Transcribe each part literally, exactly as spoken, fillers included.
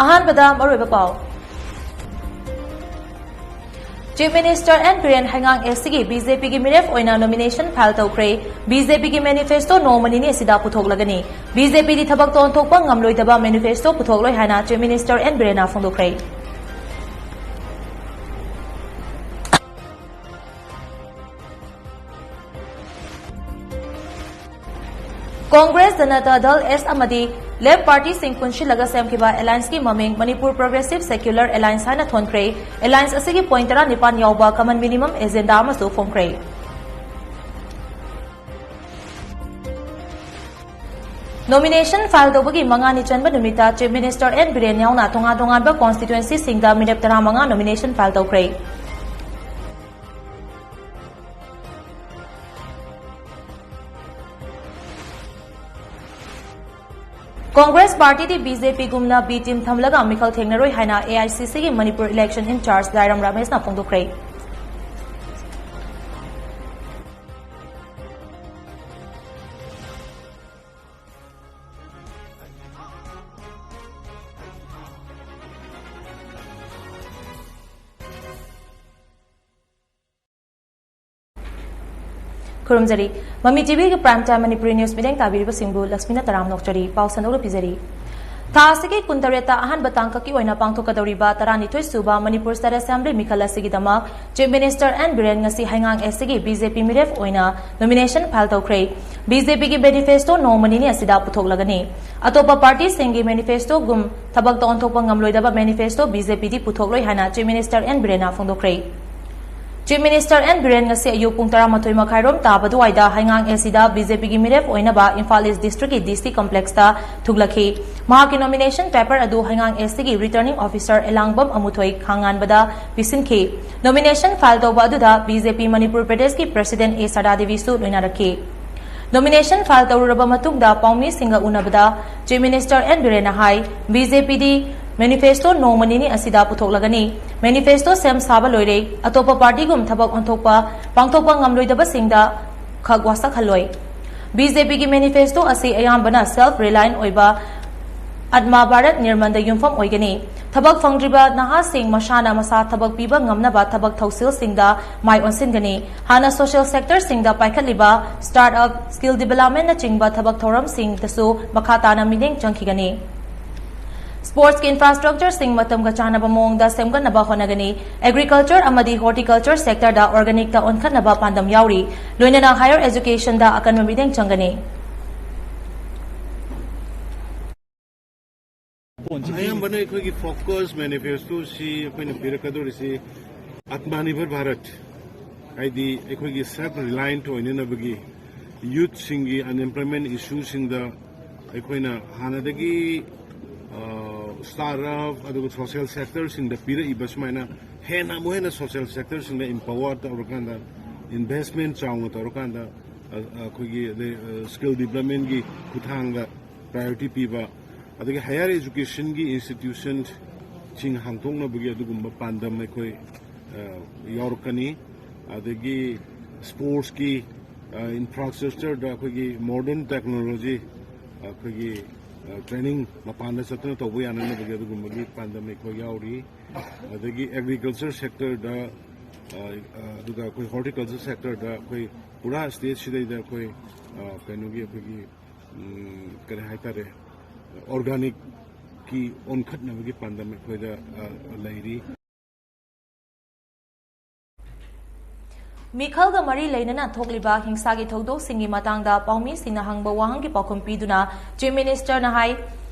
ꯑꯍꯥꯟꯕꯗ ꯃꯔꯨꯑꯣꯏꯕ ꯄꯥꯎ꯫ Chief Minister N Biren ꯍꯩꯉꯥꯡ ꯑꯦꯁ ꯁꯤꯒꯤ ꯕꯤ ꯖꯦ ꯄꯤꯒꯤ ꯃꯤꯔꯦꯞ ꯑꯣꯏꯅ nomination file ꯇꯧꯈ꯭ꯔꯦ꯫ ꯕꯤ ꯖꯦ ꯄꯤꯒꯤ manifesto ꯅꯣꯡꯃ ꯅꯤꯅꯤ ꯑꯁꯤꯗ ꯄꯨꯊꯣꯛꯂꯒꯅꯤ꯫ ꯕꯤ ꯖꯦ ꯄꯤꯗꯤ ꯊꯕꯛꯇ ꯑꯣꯟꯊꯣꯛꯄ ꯉꯝꯂꯣꯏꯗꯕ manifesto ꯄꯨꯊꯣꯛꯂꯣꯏ ꯍꯥꯏꯅ Chief Minister N ꯕꯤꯔꯦꯟꯅ ꯐꯣꯡꯗꯣꯛꯈ꯭ꯔꯦ꯫ Congress, Janata ꯗꯜ, ꯑꯦꯁ ꯑꯃꯗꯤ ꯂꯦꯐ ꯄꯥꯔꯇꯤꯁꯤꯡ ꯄꯨꯟꯁꯤꯜꯂꯒ ꯁꯦꯝꯈꯤꯕ allianceꯀꯤ ꯃꯃꯤꯡ Manipur Progressive Secular Alliance ꯍꯥꯏꯅ ꯊꯣꯟꯈ꯭ꯔꯦ꯫ Alliance ꯑꯁꯤꯒꯤ point ꯇꯔꯥꯅꯤꯄꯥꯟ ꯌꯥꯎꯕ common minimum agenda ꯑꯃꯁꯨ ꯐꯣꯡꯈ꯭ꯔꯦ꯫ Nomination file ꯇꯧꯕꯒꯤ ꯃꯉꯥꯅꯤ ꯆꯟꯕ ꯅꯨꯃꯤꯠꯇ Chief Minister N ꯕꯤꯔꯦꯟ ꯌꯥꯎꯅ ꯇꯣꯉꯥꯟ ꯇꯣꯉꯥꯟꯕ constituencyꯁꯤꯡꯗ ꯃꯤꯔꯦꯞ ꯇꯔꯥꯃꯉꯥ nomination file ꯇꯧꯈ꯭ꯔꯦ꯫ ꯀꯣꯡꯒ꯭ꯔꯦꯁ ꯄꯥꯔꯇꯤꯗꯤ ꯕꯤ ꯖꯦ ꯄꯤꯒꯨꯝꯅ B team ꯊꯝꯂꯒ ꯃꯤꯈꯜ ꯊꯦꯡꯅꯔꯣꯏ ꯍꯥꯏꯅ ꯑꯦ ꯑꯥꯏ ꯁꯤ ꯁꯤꯒꯤ ꯃꯅꯤꯄꯨꯔ election in charge ꯖꯥꯏꯔꯥꯝ ꯔꯥꯃꯦꯁꯅ ꯐꯣꯡꯗꯣꯛꯈ꯭ꯔꯦ꯫ ꯈꯨꯔꯨꯝꯖꯔꯤ꯫ ꯃꯃꯤ ꯇꯤ ꯚꯤꯒꯤ Prime Time ꯃꯅꯤꯄꯨꯔꯤ news ꯃꯤꯠꯌꯦꯡ ꯇꯥꯕꯤꯔꯤꯕꯁꯤꯡꯕꯨ ꯂꯛꯁꯃꯤꯅ ꯇꯔꯥꯝꯅ ꯑꯣꯛꯆꯔꯤ꯫ ꯄꯥꯎ ꯁꯟꯗꯣꯛꯅ ꯄꯤꯖꯔꯤ꯫ ꯊꯥ ꯑꯁꯤꯒꯤ ꯀꯨꯟꯇꯔꯦꯠꯇ ꯑꯍꯥꯟꯕ ꯇꯥꯡꯀꯛꯀꯤ ꯑꯣꯏꯅ ꯄꯥꯡꯊꯣꯛꯀꯗꯧꯔꯤꯕ ꯇꯔꯥꯅꯤꯊꯣꯏ ꯁꯨꯕ ꯃꯅꯤꯄꯨꯔ State Assembly ꯃꯤꯈꯜ ꯑꯁꯤꯒꯤꯗꯃꯛ Chief Minister N ꯕꯤꯔꯦꯟ ꯉꯁꯤ ꯍꯩꯉꯥꯡ ꯑꯦꯁ ꯁꯤꯒꯤ ꯕꯤ ꯖꯦ ꯄꯤ ꯃꯤꯔꯦꯞ ꯑꯣꯏꯅ nomination file ꯇꯧꯈ꯭ꯔꯦ꯫ ꯕꯤ ꯖꯦ ꯄꯤꯒꯤ manifesto ꯅꯣꯡꯃ ꯅꯤꯅꯤ ꯑꯁꯤꯗ ꯄꯨꯊꯣꯛꯂꯒꯅꯤ꯫ ꯑꯇꯣꯞꯄ ꯄꯥꯔꯇꯤꯁꯤꯡꯒꯤ manifestoꯒꯨꯝ ꯊꯕꯛꯇ ꯑꯣꯟꯊꯣꯛꯄ ꯉꯝꯂꯣꯏꯗꯕ manifesto ꯕꯤ ꯖꯦ ꯄꯤꯗꯤ ꯄꯨꯊꯣꯛꯂꯣꯏ ꯍꯥꯏꯅ Chief Minister N ꯕꯤꯔꯦꯟꯅ ꯐꯣꯡꯗꯣꯛꯈ꯭ꯔꯦ꯫ Chief Minister N Biren ꯉꯁꯤ ꯑꯌꯨꯛ ꯄꯨꯡ ꯇꯔꯥꯃꯥꯊꯣꯏ ꯃꯈꯥꯏꯔꯣꯝ ꯇꯥꯕ ꯑꯗꯨꯋꯥꯏꯗ ꯍꯩꯉꯥꯡ ꯑꯦꯁ ꯁꯤꯗ ꯕꯤ ꯖꯦ ꯄꯤꯒꯤ ꯃꯤꯔꯦꯞ ꯑꯣꯏꯅꯕ ꯏꯝꯐꯥꯜ East Districtꯀꯤ ꯗꯤ ꯁꯤ Complexꯇ ꯊꯨꯡꯂꯈꯤ꯫ ꯃꯍꯥꯛꯀꯤ nomination paper ꯑꯗꯨ ꯍꯩꯉꯥꯡ ꯑꯦꯁ ꯁꯤꯒꯤ Returning Officer ꯑꯦꯂꯥꯡꯕꯝ ꯑꯃꯨꯊꯣꯏ ꯈꯥꯉꯥꯟꯕꯗ ꯄꯤꯁꯤꯟꯈꯤ꯫ Nomination file ꯇꯧꯕ ꯑꯗꯨꯗ ꯕꯤ ꯖꯦ ꯄꯤ ꯃꯅꯤꯄꯨꯔ ꯄ꯭ꯔꯗꯦꯁꯀꯤ President ꯑꯦ ꯁꯥꯔꯗꯥ ꯗꯦꯕꯤꯁꯨ ꯂꯣꯏꯅꯔꯛꯈꯤ꯫ Nomination file ꯇꯧꯔꯨꯔꯕ ꯃꯇꯨꯡꯗ ꯄꯥꯎꯃꯤꯁꯤꯡꯒ ꯎꯅꯕꯗ Chief Minister N ꯕꯤꯔꯦꯟꯅ ꯍꯥꯏ, ꯕꯤ ꯖꯦ ꯄꯤꯗꯤ manifesto ꯅꯣꯡꯃ ꯅꯤꯅꯤ ꯑꯁꯤꯗ ꯄꯨꯊꯣꯛꯂꯒꯅꯤ꯫ Manifesto ꯁꯦꯝ ꯁꯥꯕ ꯂꯣꯏꯔꯦ꯫ ꯑꯇꯣꯞꯄ ꯄꯥꯔꯇꯤꯒꯨꯝ ꯊꯕꯛ ꯑꯣꯟꯊꯣꯛꯄ ꯄꯥꯡꯊꯣꯛꯄ ꯉꯝꯂꯣꯏꯗꯕꯁꯤꯡꯗ ꯈꯛ ꯋꯥꯁꯛꯍꯜꯂꯣꯏ꯫ ꯕꯤ ꯖꯦ ꯄꯤꯒꯤ manifesto ꯑꯁꯤ ꯑꯌꯥꯝꯕꯅ self reliant ꯑꯣꯏꯕ ꯑꯠꯃꯥ ꯚꯥꯔꯠ ꯅꯤꯔꯃꯥꯟꯗ ꯌꯨꯝꯐꯝ ꯑꯣꯏꯒꯅꯤ꯫ ꯊꯕꯛ ꯐꯪꯗ꯭ꯔꯤꯕ ꯅꯍꯥꯁꯤꯡ ꯃꯁꯥꯅ ꯃꯁꯥ ꯊꯕꯛ ꯄꯤꯕ ꯉꯝꯅꯕ ꯊꯕꯛ ꯊꯧꯁꯤꯜꯁꯤꯡꯗ ꯃꯥꯏ ꯑꯣꯟꯁꯤꯟꯒꯅꯤ꯫ ꯍꯥꯟꯅ ꯁꯣꯁꯤꯌꯦꯜ ꯁꯦꯛꯇꯔꯁꯤꯡꯗ ꯄꯥꯏꯈꯠꯂꯤꯕ ꯁ꯭ꯇꯥꯔꯠ ꯑꯞ, ꯁ꯭ꯀꯤꯜ ꯗꯤꯚꯦꯂꯞꯃꯦꯟꯅꯆꯤꯡꯕ ꯊꯕꯛ ꯊꯧꯔꯝꯁꯤꯡꯗꯁꯨ ꯃꯈꯥ ꯇꯥꯅ ꯃꯤꯠꯌꯦꯡ ꯆꯪꯈꯤꯒꯅꯤ꯫ ꯁ꯭ꯄꯣꯔꯠꯁꯀꯤ ꯏꯟꯐ꯭ꯔꯥꯁ꯭ꯇ꯭ꯔꯛꯆꯔꯁꯤꯡ ꯃꯇꯝꯒ ꯆꯥꯟꯅꯕ ꯃꯑꯣꯡꯗ ꯁꯦꯝꯒꯠꯅꯕ ꯍꯣꯠꯅꯒꯅꯤ꯫ ꯑꯦꯒ꯭ꯔꯤꯀꯜꯆꯔ ꯑꯃꯗꯤ ꯍꯣꯔꯇꯤꯀꯜꯆꯔ ꯁꯦꯛꯇꯔꯗ ꯑꯣꯔꯒꯥꯅꯤꯛꯇ ꯑꯣꯟꯈꯠꯅꯕ ꯄꯥꯟꯗꯝ ꯌꯥꯎꯔꯤ꯫ ꯂꯣꯏꯅꯅ ꯍꯥꯌꯔ ꯑꯦꯖꯨꯀꯦꯁꯟꯗ ꯑꯀꯟꯕ ꯃꯤꯠꯌꯦꯡ ꯆꯪꯒꯅꯤ꯫ ꯑꯌꯥꯝꯕꯅ ꯑꯩꯈꯣꯏꯒꯤ ꯐꯣꯀꯁ ꯃꯦꯅꯤꯐꯦꯁꯇꯣꯁꯤ ꯑꯩꯈꯣꯏꯅ ꯄꯤꯔꯛꯀꯗꯧꯔꯤꯁꯤ ꯑꯠꯃꯥꯅꯤꯔꯚꯔ ꯚꯥꯔꯠ, ꯍꯥꯏꯗꯤ ꯑꯩꯈꯣꯏꯒꯤ ꯁꯦꯜꯐ ꯔꯤꯂꯥꯏꯟꯠ ꯑꯣꯏꯅꯅꯕꯒꯤ, ꯌꯨꯠꯁꯤꯡꯒꯤ ꯑꯟꯑꯦꯝꯄ꯭ꯂꯣꯏꯃꯦꯟ ꯏꯁꯨꯁꯤꯡꯗ ꯑꯩꯈꯣꯏꯅ ꯍꯥꯟꯅꯗꯒꯤ ꯁ꯭ꯇꯥꯔꯠ ꯑꯞ ꯑꯗꯨꯒ ꯁꯣꯁꯤꯌꯦꯜ ꯁꯦꯛꯇꯔꯁꯤꯡꯗ ꯄꯤꯔꯛꯏꯕ ꯁꯨꯃꯥꯏꯅ ꯍꯦꯟꯅ ꯑꯃꯨꯛ ꯍꯦꯟꯅ ꯁꯣꯁꯤꯌꯦꯜ ꯁꯦꯛꯇꯔꯁꯤꯡꯗ ꯏꯝꯄꯥꯋꯔ ꯇꯧꯔꯀꯥꯟꯗ, ꯏꯟꯚꯦꯁꯃꯦꯟ ꯆꯥꯎꯅ ꯇꯧꯔꯀꯥꯟꯗ, ꯑ-, ꯑꯩꯈꯣꯏꯒꯤ ꯑꯗꯩ, ꯑ, ꯁ꯭ꯀꯤꯜ ꯗꯤꯕ꯭ꯂꯞꯃꯦꯟꯒꯤ ꯈꯨꯠꯊꯥꯡꯗ ꯄ꯭ꯔꯥꯏꯌꯣꯔꯤꯇꯤ ꯄꯤꯕ, ꯑꯗꯒꯤ ꯍꯥꯌꯔ ꯑꯦꯖꯨꯀꯦꯁꯟꯒꯤ ꯏꯟꯁꯇꯤꯇ꯭ꯌꯨꯁꯟꯁꯤꯡ ꯍꯥꯡꯗꯣꯛꯅꯕꯒꯤ ꯑꯗꯨꯒꯨꯝꯕ ꯄꯥꯟꯗꯝ ꯑꯩꯈꯣꯏ, ꯑ, ꯌꯥꯎꯔꯛꯀꯅꯤ꯫ ꯑꯗꯒꯤ ꯁ꯭ꯄꯣꯔꯠꯁꯀꯤ, ꯑ, ꯏꯟꯐ꯭ꯔꯥꯁ꯭ꯇ꯭ꯔꯛꯆꯔꯗ ꯑꯩꯈꯣꯏꯒꯤ ꯃꯣꯗꯔꯟ ꯇꯦꯛꯅꯣꯂꯣꯖꯤ, ꯑꯩꯈꯣꯏꯒꯤ, ꯑ, ꯇ꯭ꯔꯦꯅꯤꯡ ꯃꯄꯥꯟꯗ ꯆꯠꯇꯨꯅ ꯇꯧꯕ ꯌꯥꯅꯅꯕꯒꯤ ꯑꯗꯨꯒꯨꯝꯕꯒꯤ ꯄꯥꯟꯗꯝ ꯑꯩꯈꯣꯏ ꯌꯥꯎꯔꯤ꯫ ꯑꯗꯒꯤ ꯑꯦꯒ꯭ꯔꯤꯀꯜꯆꯔ ꯁꯦꯛꯇꯔꯗ, ꯑ, ꯑ, ꯑꯗꯨꯒ ꯑꯩꯈꯣꯏ ꯍꯣꯔꯇꯤꯀꯜꯆꯔ ꯁꯦꯛꯇꯔꯗ ꯑꯩꯈꯣꯏ ꯄꯨꯔꯥ ꯁ꯭ꯇꯦꯠꯁꯤꯗꯩꯗ ꯑꯩꯈꯣꯏ, ꯑ, ꯀꯩꯅꯣꯒꯤ ꯑꯩꯈꯣꯏꯒꯤ, ꯎꯝ, ꯀꯔꯤ ꯍꯥꯏꯇꯥꯔꯦ, ꯑꯣꯔꯒꯥꯅꯤꯛꯀꯤ ꯑꯣꯟꯈꯠꯅꯕꯒꯤ ꯄꯥꯟꯗꯝ ꯑꯩꯈꯣꯏꯗ, ꯑ, ꯂꯩꯔꯤ꯫ ꯃꯤꯈꯜꯒ ꯃꯔꯤ ꯂꯩꯅꯅ ꯊꯣꯛꯂꯤꯕ ꯍꯤꯡꯁꯥꯒꯤ ꯊꯧꯗꯣꯛꯁꯤꯡꯒꯤ ꯃꯇꯥꯡꯗ ꯄꯥꯎꯃꯤꯁꯤꯡꯅ ꯍꯪꯕ ꯋꯥꯍꯪꯒꯤ ꯄꯥꯎꯈꯨꯝ ꯄꯤꯗꯨꯅ Chief Minister ꯅ ꯍꯥꯏ,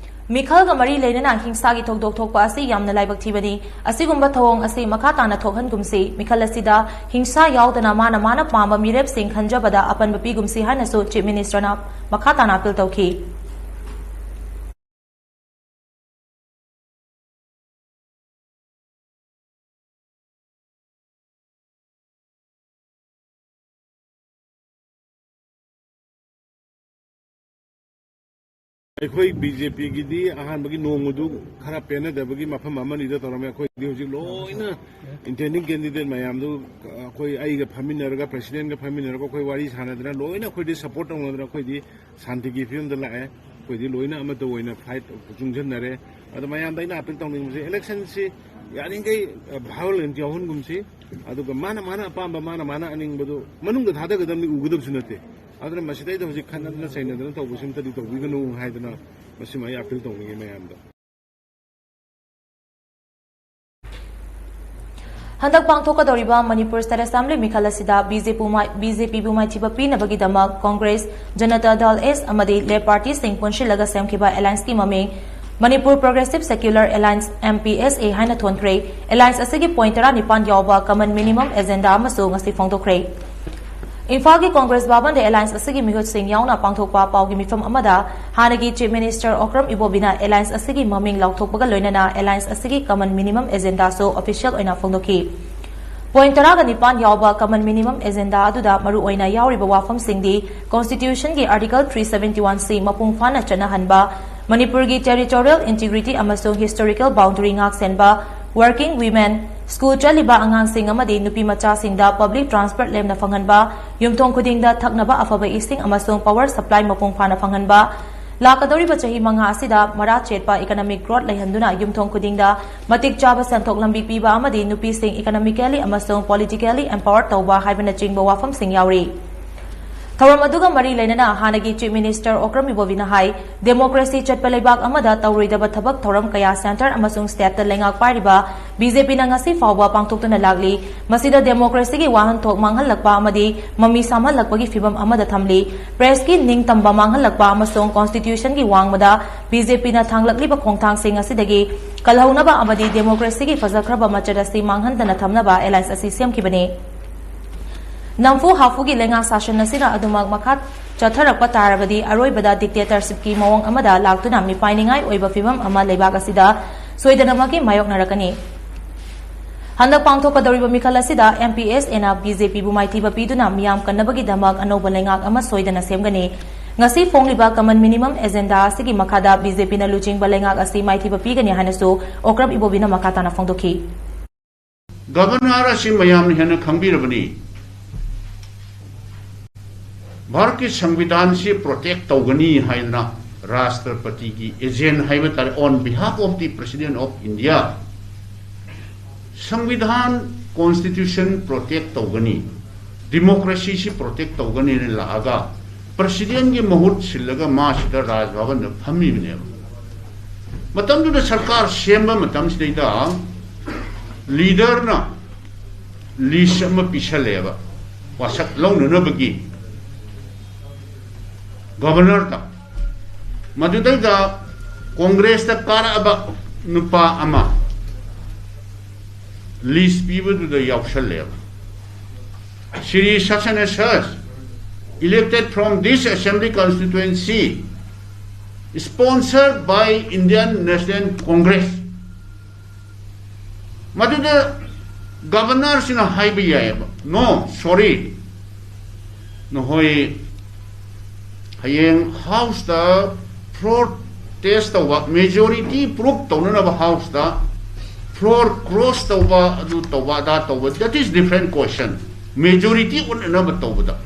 ꯃꯤꯈꯜꯒ ꯃꯔꯤ ꯂꯩꯅꯅ ꯍꯤꯡꯁꯥꯒꯤ ꯊꯧꯗꯣꯛ ꯊꯣꯛꯄ ꯑꯁꯤ ꯌꯥꯝꯅ ꯂꯥꯏꯕꯛ ꯊꯤꯕꯅꯤ꯫ ꯑꯁꯤꯒꯨꯝꯕ ꯊꯧꯑꯣꯡ ꯑꯁꯤ ꯃꯈꯥ ꯇꯥꯅ ꯊꯣꯛꯍꯟꯒꯨꯝꯁꯤ꯫ ꯃꯤꯈꯜ ꯑꯁꯤꯗ ꯍꯤꯡꯁꯥ ꯌꯥꯎꯗꯅ ꯃꯥꯅ ꯃꯥꯅ ꯄꯥꯝꯕ ꯃꯤꯔꯦꯞꯁꯤꯡ ꯈꯟꯖꯕꯗ ꯑꯄꯟꯕ ꯄꯤꯒꯨꯝꯁꯤ ꯍꯥꯏꯅꯁꯨ Chief Minister ꯅ ꯃꯈꯥ ꯇꯥꯅ ꯑꯥꯄꯤꯜ ꯇꯧꯈꯤ꯫ ꯑꯩꯈꯣꯏ ꯕꯤ ꯖꯦ ꯄꯤꯒꯤꯗꯤ ꯑꯍꯥꯟꯕꯒꯤ ꯅꯣꯡꯃꯗꯨ ꯈꯔ ꯄꯦꯟꯅꯗꯕꯒꯤ ꯃꯐꯝ ꯑꯃꯅꯤꯗ ꯇꯧꯔꯝꯃꯦ꯫ ꯑꯩꯈꯣꯏꯗꯤ ꯍꯧꯖꯤꯛ ꯂꯣꯏꯅ ꯏꯟꯇꯦꯟꯗꯤꯡ ꯀꯦꯟꯗꯤꯗꯦꯠ ꯃꯌꯥꯝꯗꯨ ꯑꯩꯈꯣꯏ, ꯑꯩꯒ ꯐꯝꯃꯤꯟꯅꯔꯒ, ꯄ꯭ꯔꯦꯁꯤꯗꯦꯟꯒ ꯐꯝꯃꯤꯟꯅꯔꯒ ꯑꯩꯈꯣꯏ ꯋꯥꯔꯤ ꯁꯥꯟꯅꯗꯅ ꯂꯣꯏꯅ ꯑꯩꯈꯣꯏꯗꯤ ꯁꯄꯣꯔꯠ ꯇꯧꯅꯗꯅ ꯑꯩꯈꯣꯏꯗꯤ ꯁꯥꯟꯇꯤꯒꯤ ꯐꯤꯕꯝꯗ ꯂꯥꯛꯑꯦ꯫ ꯑꯩꯈꯣꯏꯗꯤ ꯂꯣꯏꯅ ꯑꯃꯠꯇ ꯑꯣꯏꯅ ꯐꯥꯏꯠ ꯆꯨꯡꯁꯤꯟꯅꯔꯦ꯫ ꯑꯗꯣ ꯃꯌꯥꯝꯗ ꯑꯩꯅ ꯑꯄꯤꯜ ꯇꯧꯅꯤꯡꯕꯁꯦ, ꯏꯂꯦꯛꯁꯟꯁꯤ ꯌꯥꯔꯤꯈꯩ ꯚꯥꯏꯑꯣꯂꯦꯟꯁ ꯌꯥꯎꯍꯟꯒꯨꯝꯁꯤ꯫ ꯑꯗꯨꯒ ꯃꯥꯅ ꯃꯥꯅ ꯑꯄꯥꯝꯕ, ꯃꯥꯅ ꯃꯥꯅ ꯑꯅꯤꯡꯕꯗꯨ ꯃꯅꯨꯡꯗ ꯊꯥꯗꯒꯗꯕꯅꯤ, ꯎꯒꯗꯕꯁꯨ ꯅꯠꯇꯦ꯫ ꯑꯗꯨꯅ ꯃꯁꯤꯗꯩꯗ ꯍꯧꯖꯤꯛ ꯈꯠꯅꯗꯅ ꯆꯩꯅꯗꯅ ꯇꯧꯕꯁꯤꯃꯇꯗꯤ ꯇꯧꯕꯤꯒꯅꯨ ꯍꯥꯏꯗꯅ ꯃꯁꯤꯃ ꯑꯩ ꯑꯄꯤꯜ ꯇꯧꯅꯤꯡꯉꯤ ꯃꯌꯥꯝꯗ꯫ ꯍꯟꯗꯛ ꯄꯥꯡꯊꯣꯛꯀꯗꯧꯔꯤꯕ ꯃꯅꯤꯄꯨꯔ ꯁ꯭ꯇꯦꯠ ꯑꯦꯁꯦꯝꯕ꯭ꯂꯤ ꯃꯤꯈꯜ ꯑꯁꯤꯗ ꯕꯤ ꯖꯦ ꯄꯤꯕꯨ ꯃꯥꯏꯊꯤꯕ ꯄꯤꯅꯕꯒꯤꯗꯃꯛ ꯀꯣꯡꯒ꯭ꯔꯦꯁ, ꯖꯅꯇꯥ ꯗꯜ ꯑꯦꯁ ꯑꯃꯗꯤ ꯂꯦꯐ ꯄꯥꯔꯇꯤꯁꯤꯡ ꯄꯨꯟꯁꯤꯜꯂꯒ ꯁꯦꯝꯈꯤꯕ ꯑꯦꯂꯥꯏꯟꯁꯀꯤ ꯃꯃꯤꯡ Manipur progressive secular alliance, M P S A, ꯍꯥꯏꯅ ꯊꯣꯟꯈ꯭ꯔꯦ꯫ ꯑꯦꯂꯥꯏꯟꯁ ꯑꯁꯤꯒꯤ ꯄꯣꯏꯟꯠ ꯇꯔꯥꯅꯤꯄꯥꯟ ꯌꯥꯎꯕ ꯀꯃꯟ ꯃꯤꯅꯤꯃꯝ ꯑꯦꯖꯦꯟꯗꯥ ꯑꯃꯁꯨ ꯉꯁꯤ ꯐꯣꯡꯗꯣꯛꯈ꯭ꯔꯦ꯫ ꯏꯝꯐꯥꯜꯒꯤ ꯀꯣꯡꯒ꯭ꯔꯦꯁ ꯚꯕꯟꯗ ꯑꯦꯂꯥꯏꯟꯁ ꯑꯁꯤꯒꯤ ꯃꯤꯍꯨꯠꯁꯤꯡ ꯌꯥꯎꯅ ꯄꯥꯡꯊꯣꯛꯄ ꯄꯥꯎꯒꯤ ꯃꯤꯐꯝ ꯑꯃꯗ ꯍꯥꯟꯅꯒꯤ ꯆꯤꯐ ꯃꯤꯅꯤꯁꯇꯔ ꯑꯣꯀ꯭ꯔꯝ ꯏꯕꯣꯕꯤꯅ ꯑꯦꯂꯥꯏꯟꯁ ꯑꯁꯤꯒꯤ ꯃꯃꯤꯡ ꯂꯥꯎꯊꯣꯛꯄꯒ ꯂꯣꯏꯅꯅ ꯑꯦꯂꯥꯏꯟꯁ ꯑꯁꯤꯒꯤ ꯀꯃꯟ ꯃꯤꯅꯤꯃꯝ ꯑꯦꯖꯦꯟꯗꯥꯁꯨ ꯑꯣꯐꯤꯁꯤꯌꯦꯜ ꯑꯣꯏꯅ ꯐꯣꯡꯗꯣꯛꯈꯤ꯫ ꯄꯣꯏꯟꯠ ꯇꯔꯥꯒ ꯅꯤꯄꯥꯟ ꯌꯥꯎꯕ ꯀꯃꯟ ꯃꯤꯅꯤꯃꯝ ꯑꯦꯖꯦꯟꯗꯥ ꯑꯗꯨꯗ ꯃꯔꯨꯑꯣꯏꯅ ꯌꯥꯎꯔꯤꯕ ꯋꯥꯐꯝꯁꯤꯡꯗꯤ ꯀꯣꯟꯁꯇꯤꯇ꯭ꯌꯨꯁꯟꯒꯤ article three seventy one C ꯃꯄꯨꯡ ꯐꯥꯅ ꯆꯠꯅꯍꯟꯕ, ꯃꯅꯤꯄꯨꯔꯒꯤ ꯇꯦꯔꯤꯇꯣꯔꯤꯌꯦꯜ ꯏꯟꯇꯤꯒ꯭ꯔꯤꯇꯤ ꯑꯃꯁꯨꯡ ꯍꯤꯁꯇꯣꯔꯤꯀꯦꯜ ꯕꯥꯎꯟꯗꯔꯤ ꯉꯥꯛ-ꯁꯦꯟꯕ, ꯋꯥꯔꯀꯤꯡ ꯋꯤꯃꯦꯟ, ꯁ꯭ꯀꯨꯜ ꯆꯠꯂꯤꯕ ꯑꯉꯥꯡꯁꯤꯡ ꯑꯃꯗꯤ ꯅꯨꯄꯤ ꯃꯆꯥꯁꯤꯡꯗ ꯄꯕ꯭ꯂꯤꯛ ꯇ꯭ꯔꯥꯟꯁꯄꯣꯔꯠ ꯂꯦꯝꯅ ꯐꯪꯍꯟꯕ, ꯌꯨꯝꯊꯣꯡ ꯈꯨꯗꯤꯡꯗ ꯊꯛꯅꯕ ꯑꯐꯕ ꯏꯁꯤꯡ ꯑꯃꯁꯨꯡ ꯄꯥꯋꯔ ꯁꯄ꯭ꯂꯥꯏ ꯃꯄꯨꯡ ꯐꯥꯅ ꯐꯪꯍꯟꯕ, ꯂꯥꯛꯀꯗꯧꯔꯤꯕ ꯆꯍꯤ ꯃꯉꯥ ꯑꯁꯤꯗ ꯃꯔꯥ ꯆꯦꯠꯄ ꯏꯀꯅꯣꯃꯤꯛ ꯒ꯭ꯔꯣꯠ ꯂꯩꯍꯟꯗꯨꯅ ꯌꯨꯝꯊꯣꯡ ꯈꯨꯗꯤꯡꯗ ꯃꯇꯤꯛ ꯆꯥꯕ ꯁꯦꯟꯊꯣꯛ ꯂꯝꯕꯤ ꯄꯤꯕ ꯑꯃꯗꯤ ꯅꯨꯄꯤꯁꯤꯡ ꯏꯀꯅꯣꯃꯤꯀꯦꯂꯤ ꯑꯃꯁꯨꯡ ꯄꯣꯂꯤꯇꯤꯀꯦꯂꯤ ꯑꯦꯝꯄꯥꯋꯔ ꯇꯧꯕ ꯍꯥꯏꯕꯅꯆꯤꯡꯕ ꯋꯥꯐꯝꯁꯤꯡ ꯌꯥꯎꯔꯤ꯫ ꯊꯧꯔꯝ ꯑꯗꯨꯒ ꯃꯔꯤ ꯂꯩꯅꯅ ꯍꯥꯟꯅꯒꯤ ꯆꯤꯐ ꯃꯤꯅꯤꯁꯇꯔ ꯑꯣꯀ꯭ꯔꯝ ꯏꯕꯣꯕꯤꯅ ꯍꯥꯏ, ꯗꯦꯃꯣꯀ꯭ꯔꯦꯁꯤ ꯆꯠꯄ ꯂꯩꯕꯥꯛ ꯑꯃꯗ ꯇꯧꯔꯣꯏꯗꯕ ꯊꯕꯛ ꯊꯧꯔꯝ ꯀꯌꯥ ꯁꯦꯟꯇꯔ ꯑꯃꯁꯨꯡ ꯁ꯭ꯇꯦꯠꯇ ꯂꯩꯉꯥꯛ ꯄꯥꯏꯔꯤꯕ ꯕꯤ ꯖꯦ ꯄꯤꯅ ꯉꯁꯤ ꯐꯥꯎꯕ ꯄꯥꯡꯊꯣꯛꯇꯨꯅ ꯂꯥꯛꯂꯤ꯫ ꯃꯁꯤꯗ ꯗꯦꯃꯣꯀ꯭ꯔꯦꯁꯤꯒꯤ ꯋꯥꯍꯟꯊꯣꯛ ꯃꯥꯡꯍꯜꯂꯛꯄ ꯑꯃꯗꯤ ꯃꯃꯤ ꯁꯥꯝꯍꯜꯂꯛꯄꯒꯤ ꯐꯤꯚꯝ ꯑꯃꯗ ꯊꯝꯂꯤ꯫ ꯄ꯭ꯔꯦꯁꯀꯤ ꯅꯤꯡꯇꯝꯕ ꯃꯥꯡꯍꯜꯂꯛꯄ ꯑꯃꯁꯨꯡ ꯀꯣꯟꯁꯇꯤꯇ꯭ꯌꯨꯁꯟꯒꯤ ꯋꯥꯡꯃꯗ ꯕꯤ ꯖꯦ ꯄꯤꯅ ꯊꯥꯡꯂꯛꯂꯤꯕ ꯈꯣꯡꯊꯥꯡꯁꯤꯡ ꯑꯁꯤꯗꯒꯤ ꯀꯜꯍꯧꯅꯕ ꯑꯃꯗꯤ ꯗꯦꯃꯣꯀ꯭ꯔꯦꯁꯤꯒꯤ ꯐꯖꯈ꯭ꯔꯕ ꯃꯆꯠ ꯑꯁꯤ ꯃꯥꯡꯍꯟꯗꯅ ꯊꯝꯅꯕ ꯑꯦꯂꯥꯏꯟꯁ ꯑꯁꯤ ꯁꯦꯝꯈꯤꯕꯅꯤ꯫ ꯅꯝꯐꯨ ꯍꯥꯐꯨꯒꯤ ꯂꯩꯉꯥꯛ ꯁꯥꯁꯟ ꯑꯁꯤꯅ ꯑꯗꯨꯃꯛ ꯃꯈꯥ ꯆꯠꯊꯔꯛꯄ ꯇꯥꯔꯕꯗꯤ ꯑꯔꯣꯏꯕꯗ ꯗꯤꯛꯇꯦꯇꯔꯁꯤꯞꯀꯤ ꯃꯑꯣꯡ ꯑꯃꯗ ꯂꯥꯛꯇꯨꯅ ꯃꯤꯄꯥꯏꯅꯤꯡꯉꯥꯏ ꯑꯣꯏꯕ ꯐꯤꯚꯝ ꯑꯃ ꯂꯩꯕꯥꯛ ꯑꯁꯤꯗ ꯁꯣꯏꯗꯅꯃꯛꯀꯤ ꯃꯥꯌꯣꯛꯅꯔꯛꯀꯅꯤ꯫ ꯍꯟꯗꯛ ꯄꯥꯡꯊꯣꯛꯀꯗꯧꯔꯤꯕ ꯃꯤꯈꯜ ꯑꯁꯤꯗ ꯑꯦꯝ ꯄꯤ ꯑꯦꯁ ꯑꯦꯅ ꯕꯤ ꯖꯦ ꯄꯤꯕꯨ ꯃꯥꯏꯊꯤꯕ ꯄꯤꯗꯨꯅ ꯃꯤꯌꯥꯝ ꯀꯟꯅꯕꯒꯤꯗꯃꯛ ꯑꯅꯧꯕ ꯂꯩꯉꯥꯛ ꯑꯃ ꯁꯣꯏꯗꯅ ꯁꯦꯝꯒꯅꯤ꯫ ꯉꯁꯤ ꯐꯣꯡꯂꯤꯕ ꯀꯃꯟ ꯃꯤꯅꯤꯃꯝ ꯑꯦꯖꯦꯟꯗꯥ ꯑꯁꯤꯒꯤ ꯃꯈꯥꯗ ꯕꯤ ꯖꯦ ꯄꯤꯅ ꯂꯨꯆꯤꯡꯕ ꯂꯩꯉꯥꯛ ꯑꯁꯤ ꯃꯥꯏꯊꯤꯕ ꯄꯤꯒꯅꯤ ꯍꯥꯏꯅꯁꯨ ꯑꯣꯀ꯭ꯔꯝ ꯏꯕꯣꯕꯤꯅ ꯃꯈꯥ ꯇꯥꯅ ꯐꯣꯡꯗꯣꯛꯈꯤ꯫ ꯒꯕꯔꯅꯔ ꯑꯁꯤ ꯃꯌꯥꯝꯅ ꯍꯦꯟꯅ ꯈꯪꯕꯤꯔꯕꯅꯤ꯫ ꯚꯥꯔꯠꯀꯤ ꯁꯪꯕꯤꯙꯥꯟꯁꯤ ꯄ꯭ꯔꯣꯇꯦꯛ ꯇꯧꯒꯅꯤ ꯍꯥꯏꯗꯅ ꯔꯥꯁꯇ꯭ꯔꯄꯇꯤꯒꯤ ꯑꯦꯖꯦꯟ ꯍꯥꯏꯕ ꯇꯥꯔꯦ, on behalf of the President of India, ꯁꯪꯕꯤꯙꯥꯟ, ꯀꯣꯟꯁꯇꯤꯇ꯭ꯌꯨꯁꯟ ꯄ꯭ꯔꯣꯇꯦꯛ ꯇꯧꯒꯅꯤ, ꯗꯤꯃꯣꯀ꯭ꯔꯦꯁꯤꯁꯤ ꯄ꯭ꯔꯣꯇꯦꯛ ꯇꯧꯒꯅꯤꯅ ꯂꯥꯛꯑꯒ ꯄ꯭ꯔꯁꯤꯗꯦꯟꯒꯤ ꯃꯍꯨꯠ ꯁꯤꯜꯂꯒ ꯃꯥ ꯁꯤꯗ ꯔꯥꯖ ꯚꯕꯟꯗ ꯐꯝꯃꯤꯕꯅꯦꯕ꯫ ꯃꯇꯝꯗꯨꯗ ꯁꯔꯀꯥꯔ ꯁꯦꯝꯕ ꯃꯇꯝꯁꯤꯗꯩꯗ ꯂꯤꯗꯔꯅ ꯂꯤꯁ ꯑꯃ ꯄꯤꯁꯜꯂꯦꯕ ꯋꯥꯁꯛ ꯂꯧꯅꯅꯕꯒꯤ ꯒꯕꯔꯅꯔꯗ꯫ ꯃꯗꯨꯗꯩꯗ ꯀꯣꯡꯒ꯭ꯔꯦꯁꯇ ꯀꯥꯔꯛꯑꯕ ꯅꯨꯄꯥ ꯑꯃ ꯂꯤꯁ ꯄꯤꯕꯗꯨꯗ ꯌꯥꯎꯁꯜꯂꯦꯕ꯫ Shri such and such, elected from this assembly constituency, sponsored by Indian National Congress. ꯃꯗꯨꯗ ꯒꯕꯔꯅꯔꯁꯤꯅ ꯍꯥꯏꯕ ꯌꯥꯏꯑꯕ, "No, sorry, ꯅꯈꯣꯏ ꯍꯌꯦꯡ ꯍꯥꯎꯁꯇ ꯐ꯭ꯂꯣꯔ ꯇꯦꯁ ꯇꯧꯕ, ꯃꯦꯖꯣꯔꯤꯇꯤ ꯄ꯭ꯔꯨꯐ ꯇꯧꯅꯅꯕ ꯍꯥꯎꯁꯇ ꯐ꯭ꯂꯣꯔ ꯀ꯭ꯔꯣꯁ ꯇꯧꯕ, ꯑꯗꯨ ꯇꯧꯕ, ꯑꯗꯥ ꯇꯧꯕ, that is different question, majority ꯎꯠꯅꯅꯕ ꯇꯧꯕꯗ"꯫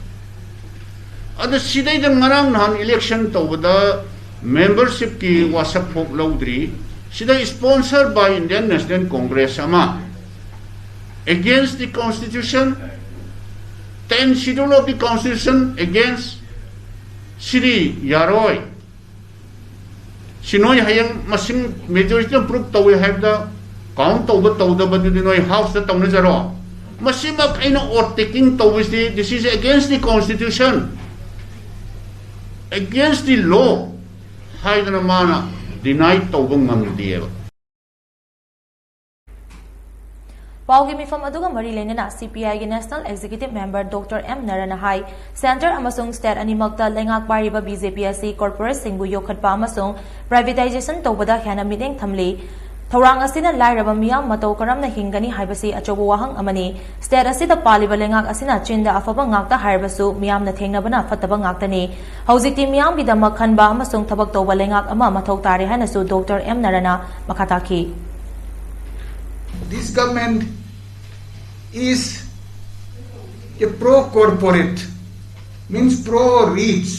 ꯑꯗ ꯁꯤꯗꯩꯗ ꯉꯔꯥꯡ ꯅꯍꯥꯟ ꯏꯂꯦꯛꯁꯟ ꯇꯧꯕꯗ ꯃꯦꯝꯕꯔꯁꯤꯞꯀꯤ ꯋꯥꯁꯛ ꯐꯣꯛ ꯂꯧꯗ꯭ꯔꯤ꯫ ꯁꯤꯗ sponsored by Indian National Congress ꯑꯃ, against the constitution, ten schedule of the constitution against, ꯁꯤꯗꯤ ꯌꯥꯔꯣꯏ꯫ ꯁꯤ ꯅꯣꯏ ꯍꯌꯦꯡ ꯃꯁꯤꯡ ꯃꯦꯖꯣꯔꯤꯇꯤꯅ ꯄ꯭ꯔꯨꯐ ꯇꯧꯏ ꯍꯥꯏꯕꯗ ꯀꯥꯎꯟ ꯇꯧꯕ ꯇꯧꯗꯕꯗꯨꯗꯤ ꯅꯣꯏ ꯍꯥꯎꯁꯇ ꯇꯧꯅꯖꯔꯣ꯫ ꯃꯁꯤꯃꯛ ꯑꯩꯅ ꯑꯣꯠ ꯇꯦꯀꯤꯡ ꯇꯧꯕꯁꯤ, this is against the constitution, against the law ꯍꯥꯏꯗꯅ ꯃꯥꯅ ꯗꯤꯅꯥꯏ ꯇꯧꯕ ꯉꯝꯗꯦꯕ꯫ ꯄꯥꯎꯒꯤ ꯃꯤꯐꯝ ꯑꯗꯨꯒ ꯃꯔꯤ ꯂꯩꯅꯅ ꯁꯤ ꯄꯤ ꯑꯥꯏꯒꯤ national executive member doctor M ꯅꯔꯅ ꯍꯥꯏ, ꯁꯦꯟꯇꯔ ꯑꯃꯁꯨꯡ ꯁ꯭ꯇꯦꯠ ꯑꯅꯤꯃꯛꯇ ꯂꯩꯉꯥꯛ ꯄꯥꯏꯔꯤꯕ ꯕꯤ ꯖꯦ ꯄꯤ ꯑꯁꯤ ꯀꯣꯔꯄꯣꯔꯦꯠꯁꯤꯡꯕꯨ ꯌꯣꯛꯈꯠꯄ ꯑꯃꯁꯨꯡ ꯄ꯭ꯔꯥꯏꯚꯦꯇꯥꯏꯖꯦꯁꯟ ꯇꯧꯕꯗ ꯍꯦꯟꯅ ꯃꯤꯠꯌꯦꯡ ꯊꯝꯂꯤ꯫ ꯊꯧꯔꯥꯡ ꯑꯁꯤꯅ ꯂꯥꯏꯔꯕ ꯃꯤꯌꯥꯝ ꯃꯇꯧ ꯀꯔꯝꯅ ꯍꯤꯡꯒꯅꯤ ꯍꯥꯏꯕꯁꯤ ꯑꯆꯧꯕ ꯋꯥꯍꯪ ꯑꯃꯅꯤ꯫ ꯁ꯭ꯇꯦꯠ ꯑꯁꯤꯗ ꯄꯥꯜꯂꯤꯕ ꯂꯩꯉꯥꯛ ꯑꯁꯤꯅ ꯆꯤꯟꯗ ꯑꯐꯕ ꯉꯥꯛꯇ ꯍꯥꯏꯔꯕꯁꯨ ꯃꯤꯌꯥꯝꯅ ꯊꯦꯡꯅꯕꯅ ꯐꯠꯇꯕ ꯉꯥꯛꯇꯅꯤ꯫ ꯍꯧꯖꯤꯛꯇꯤ ꯃꯤꯌꯥꯝꯒꯤꯗꯃꯛ ꯈꯟꯕ ꯑꯃꯁꯨꯡ ꯊꯕꯛ ꯇꯧꯕ ꯂꯩꯉꯥꯛ ꯑꯃ ꯃꯊꯧ ꯇꯥꯔꯦ ꯍꯥꯏꯅꯁꯨ ꯗꯣꯛꯇꯔ ꯑꯦꯝ ꯅꯔꯅ ꯃꯈꯥ ꯇꯥꯈꯤ꯫ This government is a pro-corporate, means pro-rich,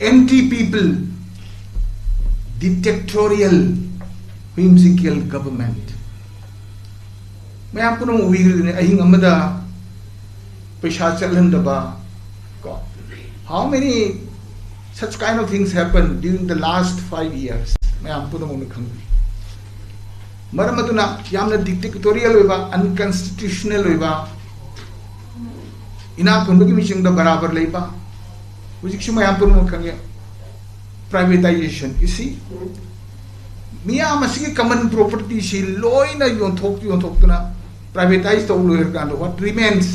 Anti-people, dictatorial, whimsical government. ꯃꯌꯥꯝ ꯄꯨꯝꯅꯃꯛ ꯎꯕꯤꯈ꯭ꯔꯗꯨꯅꯤ, ꯑꯍꯤꯡ ꯑꯃꯗ ꯄꯩꯁꯥ ꯆꯠꯍꯟꯗꯕ ꯀꯣ꯫ How many such kind of things happened during the last five years? ꯃꯌꯥꯝ ꯄꯨꯝꯅꯃꯛꯅ ꯈꯪꯕꯤ꯫ ꯃꯔꯝ ꯑꯗꯨꯅ ꯌꯥꯝꯅ dictatorial ꯑꯣꯏꯕ, unconstitutional ꯑꯣꯏꯕ, ꯏꯅꯥꯛ ꯈꯨꯟꯕꯒꯤ ꯃꯤꯁꯤꯡꯗ ꯕꯔꯥꯕꯔ ꯂꯩꯕ, ꯍꯧꯖꯤꯛꯁꯨ ꯃꯌꯥꯝ ꯄꯨꯝꯅꯃꯛ ꯈꯪꯉꯦ, privatization꯫ You see, ꯃꯤꯌꯥꯝ ꯑꯁꯤꯒꯤ common property ꯁꯤ ꯂꯣꯏꯅ ꯌꯣꯟꯊꯣꯛ ꯌꯣꯟꯊꯣꯛꯇꯨꯅ privatized ꯇꯧ ꯂꯣꯏꯔꯀꯥꯟꯗ what remains?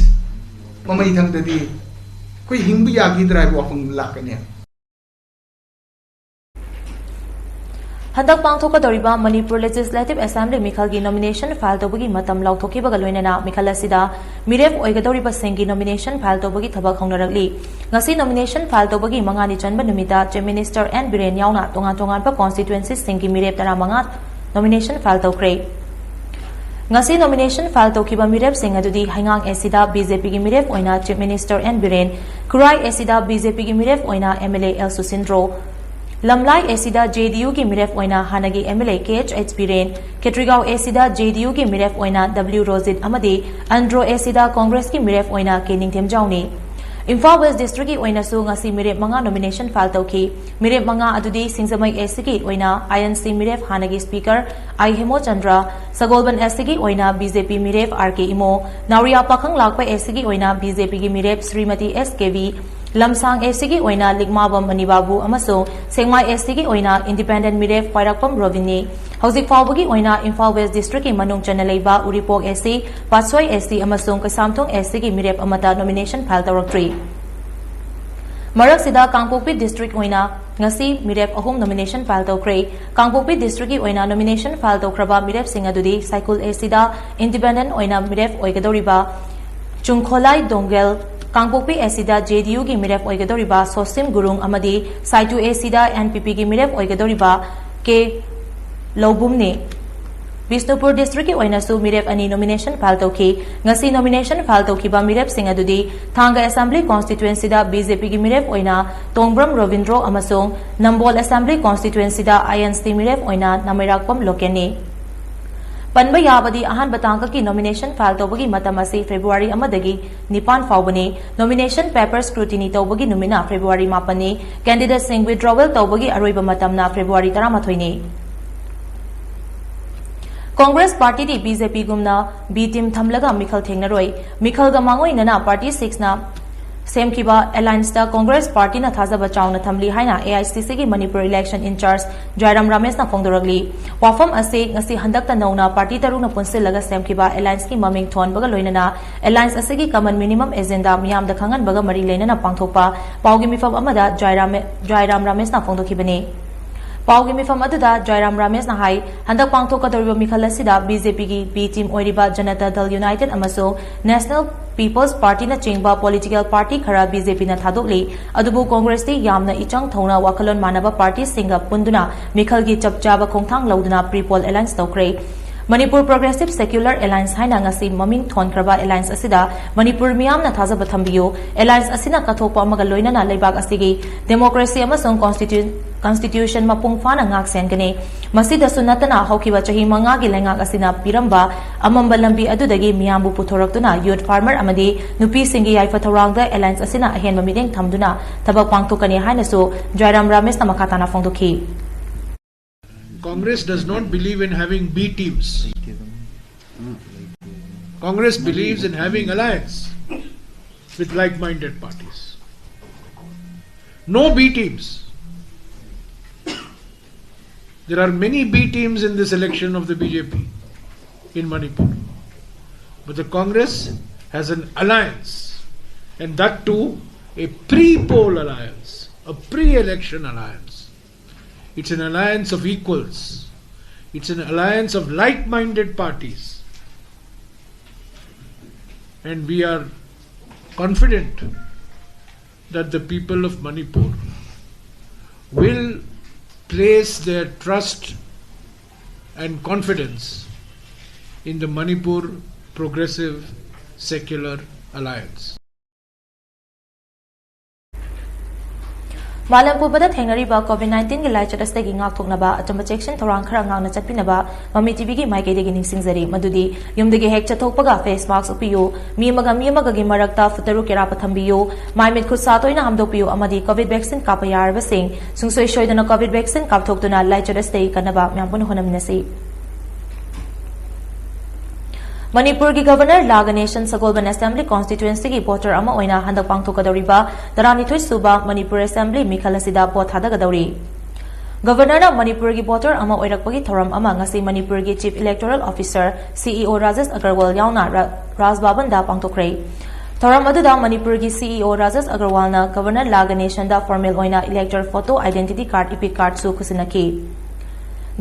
ꯃꯃꯩꯊꯪꯗꯗꯤ ꯑꯩꯈꯣꯏ ꯍꯤꯡꯕ ꯌꯥꯈꯤꯗ꯭ꯔꯥ ꯍꯥꯏꯕ ꯋꯥꯐꯝ ꯂꯥꯛꯀꯅꯤ꯫ ꯍꯟꯗꯛ ꯄꯥꯡꯊꯣꯛꯀꯗꯧꯔꯤꯕ ꯃꯅꯤꯄꯨꯔ Legislative Assembly ꯃꯤꯈꯜꯒꯤ nomination file ꯇꯧꯕꯒꯤ ꯃꯇꯝ ꯂꯥꯎꯊꯣꯛꯈꯤꯕꯒ ꯂꯣꯏꯅꯅ ꯃꯤꯈꯜ ꯑꯁꯤꯗ ꯃꯤꯔꯦꯞ ꯑꯣꯏꯒꯗꯧꯔꯤꯕꯁꯤꯡꯒꯤ nomination file ꯇꯧꯕꯒꯤ ꯊꯕꯛ ꯍꯧꯅꯔꯛꯂꯤ꯫ ꯉꯁꯤ nomination file ꯇꯧꯕꯒꯤ ꯃꯉꯥꯅꯤ ꯆꯟꯕ ꯅꯨꯃꯤꯠꯇ Chief Minister N ꯕꯤꯔꯦꯟ ꯌꯥꯎꯅ ꯇꯣꯉꯥꯟ ꯇꯣꯉꯥꯟꯕ constituencyꯁꯤꯡꯒꯤ ꯃꯤꯔꯦꯞ ꯇꯔꯥꯃꯉꯥ nomination file ꯇꯧꯈ꯭ꯔꯦ꯫ ꯉꯁꯤ nomination file ꯇꯧꯈꯤꯕ ꯃꯤꯔꯦꯞꯁꯤꯡ ꯑꯗꯨꯗꯤ ꯍꯩꯉꯥꯡ ꯑꯦꯁꯤꯗ BJPꯒꯤ ꯃꯤꯔꯦꯞ ꯑꯣꯏꯅ Chief Minister N Biren, Khurai ꯑꯦꯁꯤꯗ BJPꯒꯤ ꯃꯤꯔꯦꯞ ꯑꯣꯏꯅ MLA ꯑꯦꯜ ꯁꯨꯁꯤꯟꯗ꯭ꯔꯣ, ꯂꯝꯂꯥꯏ ꯑꯦꯁꯤꯗ JDUꯒꯤ ꯃꯤꯔꯦꯞ ꯑꯣꯏꯅ ꯍꯥꯟꯅꯒꯤ MLA KH H Biren, Khetrigao ꯑꯦꯁꯤꯗ JDUꯒꯤ ꯃꯤꯔꯦꯞ ꯑꯣꯏꯅ W ꯔꯣꯖꯤꯠ ꯑꯃꯗꯤ ꯑꯟꯗ꯭ꯔꯣ ꯑꯦꯁꯤꯗ Congressꯀꯤ ꯃꯤꯔꯦꯞ ꯑꯣꯏꯅ ꯀꯦ ꯅꯤꯡꯊꯦꯝꯖꯥꯎꯅꯤ꯫ ꯏꯝꯐꯥꯜ West Districtꯀꯤ ꯑꯣꯏꯅꯁꯨ ꯉꯁꯤ ꯃꯤꯔꯦꯞ ꯃꯉꯥ nomination file ꯇꯧꯈꯤ꯫ ꯃꯤꯔꯦꯞ ꯃꯉꯥ ꯑꯗꯨꯗꯤ ꯁꯤꯡꯖꯃꯩ ꯑꯦꯁꯤꯒꯤ ꯑꯣꯏꯅ INC ꯃꯤꯔꯦꯞ ꯍꯥꯟꯅꯒꯤ Speaker ꯑꯥꯏ ꯍꯦꯃꯣꯆꯟꯗ꯭ꯔ, ꯁꯒꯣꯜꯕꯟ ꯑꯦꯁꯤꯒꯤ ꯑꯣꯏꯅ BJP ꯃꯤꯔꯦꯞ ꯑꯥꯔ ꯀꯦ ꯏꯃꯣ, ꯅꯥꯎꯔꯤꯌꯥ ꯄꯥꯈꯪ ꯂꯥꯛꯄ ꯑꯦꯁꯤꯒꯤ ꯑꯣꯏꯅ BJPꯒꯤ ꯃꯤꯔꯦꯞ ꯁ꯭ꯔꯤꯃꯇꯤ ꯑꯦꯁ ꯀꯦꯕꯤ, ꯂꯝꯁꯥꯡ ꯑꯦꯁꯤꯒꯤ ꯑꯣꯏꯅ ꯂꯤꯛꯃꯥꯕꯝ ꯃꯅꯤꯕꯥꯕꯨ ꯑꯃꯁꯨꯡ ꯁꯦꯛꯃꯥꯏ ꯑꯦꯁꯤꯒꯤ ꯑꯣꯏꯅ independent ꯃꯤꯔꯦꯞ ꯈ꯭ꯋꯥꯏꯔꯥꯛꯄꯝ ꯔꯣꯕꯤꯟꯅꯤ꯫ ꯍꯧꯖꯤꯛ ꯐꯥꯎꯕꯒꯤ ꯑꯣꯏꯅ ꯏꯝꯐꯥꯜ West Districtꯀꯤ ꯃꯅꯨꯡ ꯆꯟꯅ ꯂꯩꯕ ꯎꯔꯤꯄꯣꯛ ꯑꯦꯁꯤ, ꯄꯥꯠꯁꯣꯏ ꯑꯦꯁꯤ ꯑꯃꯁꯨꯡ ꯀꯩꯁꯥꯝꯊꯣꯡ ꯑꯦꯁꯤꯒꯤ ꯃꯤꯔꯦꯞ ꯑꯃꯠꯇ nomination file ꯇꯧꯔꯛꯇ꯭ꯔꯤ꯫ ꯃꯔꯛꯁꯤꯗ ꯀꯥꯡꯄꯣꯛꯄꯤ District ꯑꯣꯏꯅ ꯉꯁꯤ ꯃꯤꯔꯦꯞ ꯑꯍꯨꯝ nomination file ꯇꯧꯈ꯭ꯔꯦ꯫ ꯀꯥꯡꯄꯣꯛꯄꯤ Districtꯀꯤ ꯑꯣꯏꯅ nomination file ꯇꯧꯈ꯭ꯔꯕ ꯃꯤꯔꯦꯞꯁꯤꯡ ꯑꯗꯨꯗꯤ ꯁꯥꯏꯀꯨꯜ ꯑꯦꯁꯤꯗ independent ꯑꯣꯏꯅ ꯃꯤꯔꯦꯞ ꯑꯣꯏꯒꯗꯧꯔꯤꯕ ꯆꯨꯡꯈꯣꯂꯥꯏ ꯗꯣꯡꯒꯦꯜ, ꯀꯥꯡꯄꯣꯛꯄꯤ ꯑꯦꯁꯤꯗ JDUꯒꯤ ꯃꯤꯔꯦꯞ ꯑꯣꯏꯒꯗꯧꯔꯤꯕ ꯁꯣꯁꯤꯝ ꯒꯨꯔꯨꯡ ꯑꯃꯗꯤ ꯁꯥꯏꯇꯨ ꯑꯦꯁꯤꯗ NPPꯒꯤ ꯃꯤꯔꯦꯞ ꯑꯣꯏꯒꯗꯧꯔꯤꯕ ꯀꯦ ꯂꯧꯕꯨꯝꯅꯤ꯫ ꯕꯤꯁꯅꯨꯄꯨꯔ ꯗꯤꯁꯇ꯭ꯔꯤꯛꯀꯤ ꯑꯣꯏꯅꯁꯨ ꯃꯤꯔꯦꯞ ꯑꯅꯤ ꯅꯣꯃꯤꯅꯦꯁꯟ ꯐꯥꯏꯜ ꯇꯧꯈꯤ꯫ ꯉꯁꯤ ꯅꯣꯃꯤꯅꯦꯁꯟ ꯐꯥꯏꯜ ꯇꯧꯈꯤꯕ ꯃꯤꯔꯦꯞꯁꯤꯡ ꯑꯗꯨꯗꯤ ꯊꯥꯡꯒ ꯑꯦꯁꯦꯝꯕ꯭ꯂꯤ ꯀꯣꯟꯁꯇꯤꯇ꯭ꯋꯦꯟꯁꯤꯗ ꯕꯤ ꯖꯦ ꯄꯤꯒꯤ ꯃꯤꯔꯦꯞ ꯑꯣꯏꯅ ꯇꯣꯡꯕ꯭ꯔꯝ ꯔꯣꯕꯤꯟꯗ꯭ꯔꯣ ꯑꯃꯁꯨꯡ ꯅꯝꯕꯣꯜ ꯑꯦꯁꯦꯝꯕ꯭ꯂꯤ ꯀꯣꯟꯁꯇꯤꯇ꯭ꯋꯦꯟꯁꯤꯗ ꯑꯥꯏ ꯑꯦꯟ ꯁꯤ ꯃꯤꯔꯦꯞ ꯑꯣꯏꯅ ꯅꯃꯩꯔꯥꯛꯄꯝ ꯂꯣꯀꯦꯟꯅꯤ꯫ ꯄꯟꯕ ꯌꯥꯕꯗꯤ ꯑꯍꯥꯟꯕ ꯇꯥꯡꯀꯛꯀꯤ ꯅꯣꯃꯤꯅꯦꯁꯟ ꯐꯥꯏꯜ ꯇꯧꯕꯒꯤ ꯃꯇꯝ ꯑꯁꯤ ꯐꯦꯕ꯭ꯔꯨꯋꯥꯔꯤ ꯑꯃꯗꯒꯤ ꯅꯤꯄꯥꯟ ꯐꯥꯎꯕꯅꯤ꯫ ꯅꯣꯃꯤꯅꯦꯁꯟ ꯄꯦꯄꯔ ꯁ꯭ꯀ꯭ꯔꯨꯇꯤꯅꯤ ꯇꯧꯕꯒꯤ ꯅꯨꯃꯤꯠꯅ ꯐꯦꯕ꯭ꯔꯨꯋꯥꯔꯤ ꯃꯥꯄꯟꯅꯤ꯫ ꯀꯦꯟꯗꯤꯗꯦꯠꯁꯤꯡ ꯋꯤꯗ꯭ꯔꯣꯋꯦꯜ ꯇꯧꯕꯒꯤ ꯑꯔꯣꯏꯕ ꯃꯇꯝꯅ ꯐꯦꯕ꯭ꯔꯨꯋꯥꯔꯤ ꯇꯔꯥꯃꯥꯊꯣꯏꯅꯤ꯫ ꯀꯣꯡꯒ꯭ꯔꯦꯁ ꯄꯥꯔꯇꯤꯗꯤ ꯕꯤ ꯖꯦ ꯄꯤꯒꯨꯝꯅ ꯕꯤ ꯇꯤꯝ ꯊꯝꯂꯒ ꯃꯤꯈꯜ ꯊꯦꯡꯅꯔꯣꯏ꯫ ꯃꯤꯈꯜꯒ ꯃꯥꯡꯑꯣꯏꯅꯅ ꯄꯥꯔꯇꯤ ꯁꯤꯛꯁꯅ ꯁꯦꯝꯈꯤꯕ ꯑꯦꯂꯥꯏꯟꯁꯇ ꯀꯣꯡꯒ꯭ꯔꯦꯁ ꯄꯥꯔꯇꯤꯅ ꯊꯥꯖꯕ ꯆꯥꯎꯅ ꯊꯝꯂꯤ ꯍꯥꯏꯅ ꯑꯦ ꯑꯥꯏ ꯁꯤ ꯁꯤꯒꯤ ꯃꯅꯤꯄꯨꯔ ꯏꯂꯦꯛꯁꯟ ꯏꯟꯆꯥꯔꯖ ꯖꯥꯏꯔꯥꯝ ꯔꯥꯃꯦꯁꯅ ꯐꯣꯡꯗꯣꯔꯛꯂꯤ꯫ ꯋꯥꯐꯝ ꯑꯁꯤ ꯉꯁꯤ ꯍꯟꯗꯛꯇ ꯅꯧꯅ ꯄꯥꯔꯇꯤ ꯇꯔꯨꯛꯅ ꯄꯨꯟꯁꯤꯜꯂꯒ ꯁꯦꯝꯈꯤꯕ ꯑꯦꯂꯥꯏꯟꯁꯀꯤ ꯃꯃꯤꯡ ꯊꯣꯟꯕꯒ ꯂꯣꯏꯅꯅ ꯑꯦꯂꯥꯏꯟꯁ ꯑꯁꯤꯒꯤ ꯀꯃꯟ ꯃꯤꯅꯤꯃꯝ ꯑꯦꯖꯦꯟꯗꯥ ꯃꯤꯌꯥꯝꯗ ꯈꯪꯍꯟꯕꯒ ꯃꯔꯤ ꯂꯩꯅꯅ ꯄꯥꯡꯊꯣꯛꯄ ꯄꯥꯎꯒꯤ ꯃꯤꯐꯝ ꯑꯃꯗ ꯖꯥꯏꯔꯥꯝ, ꯖꯥꯏꯔꯥꯝ ꯔꯥꯃꯦꯁꯅ ꯐꯣꯡꯗꯣꯛꯈꯤꯕꯅꯤ꯫ ꯄꯥꯎꯒꯤ ꯃꯤꯐꯝ ꯑꯗꯨꯗ ꯖꯥꯏꯔꯥꯝ ꯔꯥꯃꯦꯁꯅ ꯍꯥꯏ, ꯍꯟꯗꯛ ꯄꯥꯡꯊꯣꯛꯀꯗꯧꯔꯤꯕ ꯃꯤꯈꯜ ꯑꯁꯤꯗ ꯕꯤ ꯖꯦ ꯄꯤꯒꯤ ꯕꯤ ꯇꯤꯝ ꯑꯣꯏꯔꯤꯕ ꯖꯅꯇꯥ ꯗꯜ ꯌꯨꯅꯥꯏꯇꯦꯗ ꯑꯃꯁꯨꯡ ꯅꯦꯁꯅꯦꯜ ꯄꯤꯄꯜꯁ ꯄꯥꯔꯇꯤꯅꯆꯤꯡꯕ ꯄꯣꯂꯤꯇꯤꯀꯦꯜ ꯄꯥꯔꯇꯤ ꯈꯔ ꯕꯤ ꯖꯦ ꯄꯤꯅ ꯊꯥꯗꯣꯛꯂꯤ꯫ ꯑꯗꯨꯕꯨ ꯀꯣꯡꯒ꯭ꯔꯦꯁꯇꯤ ꯌꯥꯝꯅ ꯏꯆꯪ ꯊꯧꯅ ꯋꯥꯈꯜꯂꯣꯟ ꯃꯥꯟꯅꯕ ꯄꯥꯔꯇꯤꯁꯤꯡꯒ ꯄꯨꯟꯗꯨꯅ ꯃꯤꯈꯜꯒꯤ ꯆꯞ ꯆꯥꯕ ꯈꯣꯡꯊꯥꯡ ꯂꯧꯗꯨꯅ ꯄ꯭ꯔꯤ ꯄꯣꯜ ꯑꯦꯂꯥꯏꯟꯁ ꯇꯧꯈ꯭ꯔꯦ꯫ ꯃꯅꯤꯄꯨꯔ ꯄ꯭ꯔꯣꯒ꯭ꯔꯦꯁꯤꯚ ꯁꯦꯀ꯭ꯌꯨꯂꯔ ꯑꯦꯂꯥꯏꯟꯁ ꯍꯥꯏꯅ ꯉꯁꯤ ꯃꯃꯤꯡ ꯊꯣꯟꯈ꯭ꯔꯕ ꯑꯦꯂꯥꯏꯟꯁ ꯑꯁꯤꯗ ꯃꯅꯤꯄꯨꯔ ꯃꯤꯌꯥꯝꯅ ꯊꯥꯖꯕ ꯊꯝꯕꯤꯌꯨ꯫ ꯑꯦꯂꯥꯏꯟꯁ ꯑꯁꯤꯅ ꯀꯠꯊꯣꯛꯄ ꯑꯃꯒ ꯂꯣꯏꯅꯅ ꯂꯩꯕꯥꯛ ꯑꯁꯤꯒꯤ ꯗꯦꯃꯣꯀ꯭ꯔꯦꯁꯤ ꯑꯃꯁꯨꯡ ꯀꯣꯟꯁꯇꯤꯇ꯭ꯌꯨ-, ꯀꯟꯁꯇꯤꯇ꯭ꯌꯨꯁꯟ ꯃꯄꯨꯡ ꯐꯥꯅ ꯉꯥꯛ ꯁꯦꯟꯒꯅꯤ꯫ ꯃꯁꯤꯗꯁꯨ ꯅꯠꯇꯅ ꯍꯧꯈꯤꯕ ꯆꯍꯤ ꯃꯉꯥꯒꯤ ꯂꯩꯉꯥꯛ ꯑꯁꯤꯅ ꯄꯤꯔꯝꯕ ꯑꯃꯝꯕ ꯂꯝꯕꯤ ꯑꯗꯨꯗꯒꯤ ꯃꯤꯌꯥꯝꯕꯨ ꯄꯨꯊꯣꯔꯛꯇꯨꯅ ꯌꯨꯠ ꯐꯥꯔꯃꯔ ꯑꯃꯗꯤ ꯅꯨꯄꯤꯁꯤꯡꯒꯤ ꯌꯥꯏꯐ ꯊꯧꯔꯥꯡꯗ ꯑꯦꯂꯥꯏꯟꯁ ꯑꯁꯤꯅ ꯑꯍꯦꯟꯕ ꯃꯤꯠꯌꯦꯡ ꯊꯝꯗꯨꯅ ꯊꯕꯛ ꯄꯥꯡꯊꯣꯛꯀꯅꯤ ꯍꯥꯏꯅꯁꯨ ꯖꯥꯏꯔꯥꯝ ꯔꯥꯃꯦꯁꯅ ꯃꯈꯥ ꯇꯥꯅ ꯐꯣꯡꯗꯣꯛꯈꯤ꯫ Congress does not believe in having B teams. Congress believes in having alliance with like-minded parties. No B teams. There are many B teams in this election of the B J P in Manipur. But the Congress has an alliance, and that too a pre-poll alliance, a pre-election alliance. It's an alliance of equals. It's an alliance of like-minded parties. And we are confident that the people of Manipur will place their trust and confidence in the Manipur Progressive Secular Alliance. ꯃꯥꯂꯦꯝ ꯄꯨꯝꯕꯗ ꯊꯦꯡꯅꯔꯤꯕ COVID nineteenꯒꯤ ꯂꯥꯏꯆꯠ ꯑꯁꯤꯗꯒꯤ ꯉꯥꯛꯊꯣꯛꯅꯕ ꯑꯆꯨꯝꯕ ꯆꯦꯛꯁꯤꯟ ꯊꯧꯔꯥꯡ ꯈꯔ ꯉꯥꯛꯅ ꯆꯠꯄꯤꯅꯕ ꯃꯃꯤ TVꯒꯤ ꯃꯥꯏꯀꯩꯗꯒꯤ ꯅꯤꯡꯁꯤꯡꯖꯔꯤ꯫ ꯃꯗꯨꯗꯤ ꯌꯨꯝꯗꯒꯤ ꯍꯦꯛ ꯆꯠꯊꯣꯛꯄꯒ face mask ꯎꯞꯄꯤꯌꯨ, ꯃꯤ ꯑꯃꯒ ꯃꯤ ꯑꯃꯒꯒꯤ ꯃꯔꯛꯇ ꯐꯨꯠ ꯇꯔꯨꯛ ꯑꯔꯥꯞꯄ ꯊꯝꯕꯤꯌꯨ, ꯃꯥꯏ ꯃꯤꯠ ꯈꯨꯠ ꯁꯥ ꯇꯣꯏꯅ ꯍꯥꯝꯗꯣꯛꯄꯤꯌꯨ ꯑꯃꯗꯤ COVID vaccine ꯀꯥꯞꯄ ꯌꯥꯔꯕꯁꯤꯡ ꯁꯨꯡꯁꯣꯏ ꯁꯣꯏꯗꯅ COVID vaccine ꯀꯥꯞꯊꯣꯛꯇꯨꯅ ꯂꯥꯏꯆꯠ ꯑꯁꯤꯗꯒꯤ ꯀꯟꯅꯕ ꯃꯌꯥꯝ ꯄꯨꯟꯅ ꯍꯣꯠꯅꯃꯤꯟꯅꯁꯤ꯫ ꯃꯅꯤꯄꯨꯔꯒꯤ Governor ꯂꯥ ꯒꯅꯦꯁꯟ ꯁꯒꯣꯜꯕꯟ Assembly Constituencyꯒꯤ voter ꯑꯃ ꯑꯣꯏꯅ ꯍꯟꯗꯛ ꯄꯥꯡꯊꯣꯛꯀꯗꯧꯔꯤꯕ ꯇꯔꯥꯅꯤꯊꯣꯏ ꯁꯨꯕ ꯃꯅꯤꯄꯨꯔ Assembly ꯃꯤꯈꯜ ꯑꯁꯤꯗ vote ꯊꯥꯗꯒꯗꯧꯔꯤ꯫ Governorꯅ ꯃꯅꯤꯄꯨꯔꯒꯤ voter ꯑꯃ ꯑꯣꯏꯔꯛꯄꯒꯤ ꯊꯧꯔꯝ ꯑꯃ ꯉꯁꯤ ꯃꯅꯤꯄꯨꯔꯒꯤ Chief Electoral Officer, CEO Rajesh Agarwal ꯌꯥꯎꯅ ꯔ-, ꯔꯥꯖ ꯚꯕꯟꯗ ꯄꯥꯡꯊꯣꯛꯈ꯭ꯔꯦ꯫ ꯊꯧꯔꯝ ꯑꯗꯨꯗ ꯃꯅꯤꯄꯨꯔꯒꯤ CEO ꯔꯥꯖꯦꯁ ꯑꯒꯔꯋꯥꯜꯅ Governor ꯂꯥ ꯒꯅꯦꯁꯟꯗ formal ꯑꯣꯏꯅ elector photo, identity card, EPIC cardꯁꯨ ꯈꯨꯠꯁꯤꯟꯅꯈꯤ꯫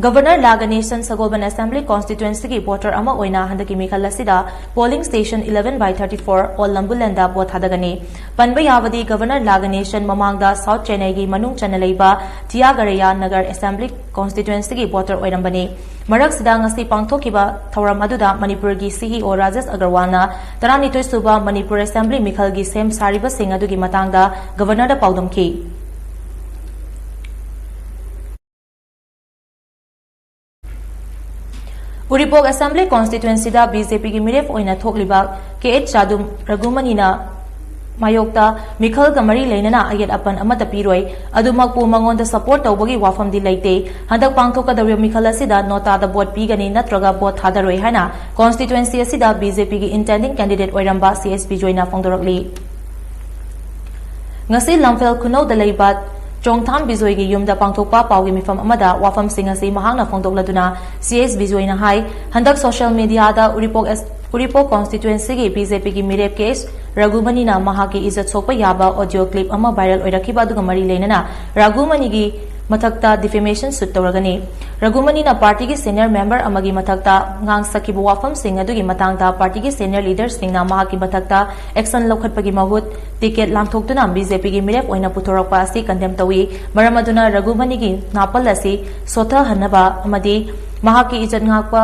Governor ꯂꯥ ꯒꯅꯦꯁꯟ ꯁꯒꯣꯜꯕꯟ Assembly Constituencyꯒꯤ voter ꯑꯃ ꯑꯣꯏꯅ ꯍꯟꯗꯛꯀꯤ ꯃꯤꯈꯜ ꯑꯁꯤꯗ polling station eleven by thirty-four all ꯂꯝꯕꯨꯂꯦꯟꯗ vote ꯊꯥꯗꯒꯅꯤ꯫ ꯄꯟꯕ ꯌꯥꯕꯗꯤ Governor ꯂꯥ ꯒꯅꯦꯁꯟ ꯃꯃꯥꯡꯗ South Chennaiꯒꯤ ꯃꯅꯨꯡ ꯆꯟꯅ ꯂꯩꯕ ꯊꯤꯌꯥꯒꯔꯌꯥ ꯅꯒꯔ Assembly Constituencyꯒꯤ voter ꯑꯣꯏꯔꯝꯕꯅꯤ꯫ ꯃꯔꯛꯁꯤꯗ ꯉꯁꯤ ꯄꯥꯡꯊꯣꯛꯈꯤꯕ ꯊꯧꯔꯝ ꯑꯗꯨꯗ ꯃꯅꯤꯄꯨꯔꯒꯤ CEO ꯔꯥꯖꯦꯁ ꯑꯒꯔꯋꯥꯜꯅ ꯇꯔꯥꯅꯤꯊꯣꯏ ꯁꯨꯕ ꯃꯅꯤꯄꯨꯔ Assembly ꯃꯤꯈꯜꯒꯤ ꯁꯦꯝ ꯁꯥꯔꯤꯕꯁꯤꯡ ꯑꯗꯨꯒꯤ ꯃꯇꯥꯡꯗ Governorꯗ ꯄꯥꯎꯗꯝꯈꯤ꯫ ꯎꯔꯤꯄꯣꯛ Assembly Constituencyꯗ BJPꯒꯤ ꯃꯤꯔꯦꯞ ꯑꯣꯏꯅ ꯊꯣꯛꯂꯤꯕ ꯀꯦ ꯑꯩꯆ ꯆꯥꯗꯨꯝ ꯔꯘꯨꯃꯅꯤꯅ ꯃꯥꯌꯣꯛꯇ ꯃꯤꯈꯜꯒ ꯃꯔꯤ ꯂꯩꯅꯅ ꯑꯌꯦꯠ ꯑꯄꯟ ꯑꯃꯠꯇ ꯄꯤꯔꯣꯏ, ꯑꯗꯨꯃꯛꯄꯨ ꯃꯉꯣꯟꯗ support ꯇꯧꯕꯒꯤ ꯋꯥꯐꯝꯗꯤ ꯂꯩꯇꯦ꯫ ꯍꯟꯗꯛ ꯄꯥꯡꯊꯣꯛꯀꯗꯧꯔꯤꯕ ꯃꯤꯈꯜ ꯑꯁꯤꯗ ꯅꯣꯇꯥꯗ vote ꯄꯤꯒꯅꯤ ꯅꯠꯇ꯭ꯔꯒ vote ꯊꯥꯗꯔꯣꯏ ꯍꯥꯏꯅ constituency ꯑꯁꯤꯗ BJPꯒꯤ intending candidate ꯑꯣꯏꯔꯝꯕ ꯁꯤ ꯑꯦꯁ ꯕꯤꯖꯣꯏꯅ ꯐꯣꯡꯗꯣꯔꯛꯂꯤ꯫ ꯉꯁꯤ ꯂꯝꯐꯦꯜ ꯈꯨꯅꯧꯗ ꯂꯩꯕ ꯆꯣꯡꯊꯥꯝ ꯕꯤꯖꯣꯏꯒꯤ ꯌꯨꯝꯗ ꯄꯥꯡꯊꯣꯛꯄ ꯄꯥꯎꯒꯤ ꯃꯤꯐꯝ ꯑꯃꯗ ꯋꯥꯐꯝꯁꯤꯡ ꯑꯁꯤ ꯃꯍꯥꯛꯅ ꯐꯣꯡꯗꯣꯛꯂꯗꯨꯅ ꯁꯤ ꯑꯦꯁ ꯕꯤꯖꯣꯏꯅ ꯍꯥꯏ, ꯍꯟꯗꯛ social mediaꯗ ꯎꯔꯤꯄꯣꯛ ꯑꯦꯁ-, ꯎꯔꯤꯄꯣꯛ constituencyꯒꯤ BJPꯒꯤ ꯃꯤꯔꯦꯞ ꯀꯦ ꯑꯦꯁ ꯔꯘꯨꯃꯅꯤꯅ ꯃꯍꯥꯛꯀꯤ ꯏꯖꯠ ꯁꯣꯛꯄ ꯌꯥꯕ audio clip ꯑꯃ viral ꯑꯣꯏꯔꯛꯈꯤꯕ ꯑꯗꯨꯒ ꯃꯔꯤ ꯂꯩꯅꯅ ꯔꯘꯨꯃꯅꯤꯒꯤ ꯃꯊꯛꯇ defamation suit ꯇꯧꯔꯒꯅꯤ꯫ ꯔꯘꯨꯃꯅꯤꯅ partyꯒꯤ senior member ꯑꯃꯒꯤ ꯃꯊꯛꯇ ꯉꯥꯡꯁꯛꯈꯤꯕ ꯋꯥꯐꯝꯁꯤꯡ ꯑꯗꯨꯒꯤ ꯃꯇꯥꯡꯗ partyꯒꯤ senior leaderꯁꯤꯡꯅ ꯃꯍꯥꯛꯀꯤ ꯃꯊꯛꯇ action ꯂꯧꯈꯠꯄꯒꯤ ꯃꯍꯨꯠ ticket ꯂꯥꯟꯊꯣꯛꯇꯨꯅ BJPꯒꯤ ꯃꯤꯔꯦꯞ ꯑꯣꯏꯅ ꯄꯨꯊꯣꯔꯛꯄ ꯑꯁꯤ condemn ꯇꯧꯏ꯫ ꯃꯔꯝ ꯑꯗꯨꯅ ꯔꯘꯨꯃꯅꯤꯒꯤ ꯅꯥꯄꯜ ꯑꯁꯤ ꯁꯣꯊꯍꯟꯅꯕ ꯑꯃꯗꯤ ꯃꯍꯥꯛꯀꯤ ꯏꯖꯠ ꯉꯥꯛꯄ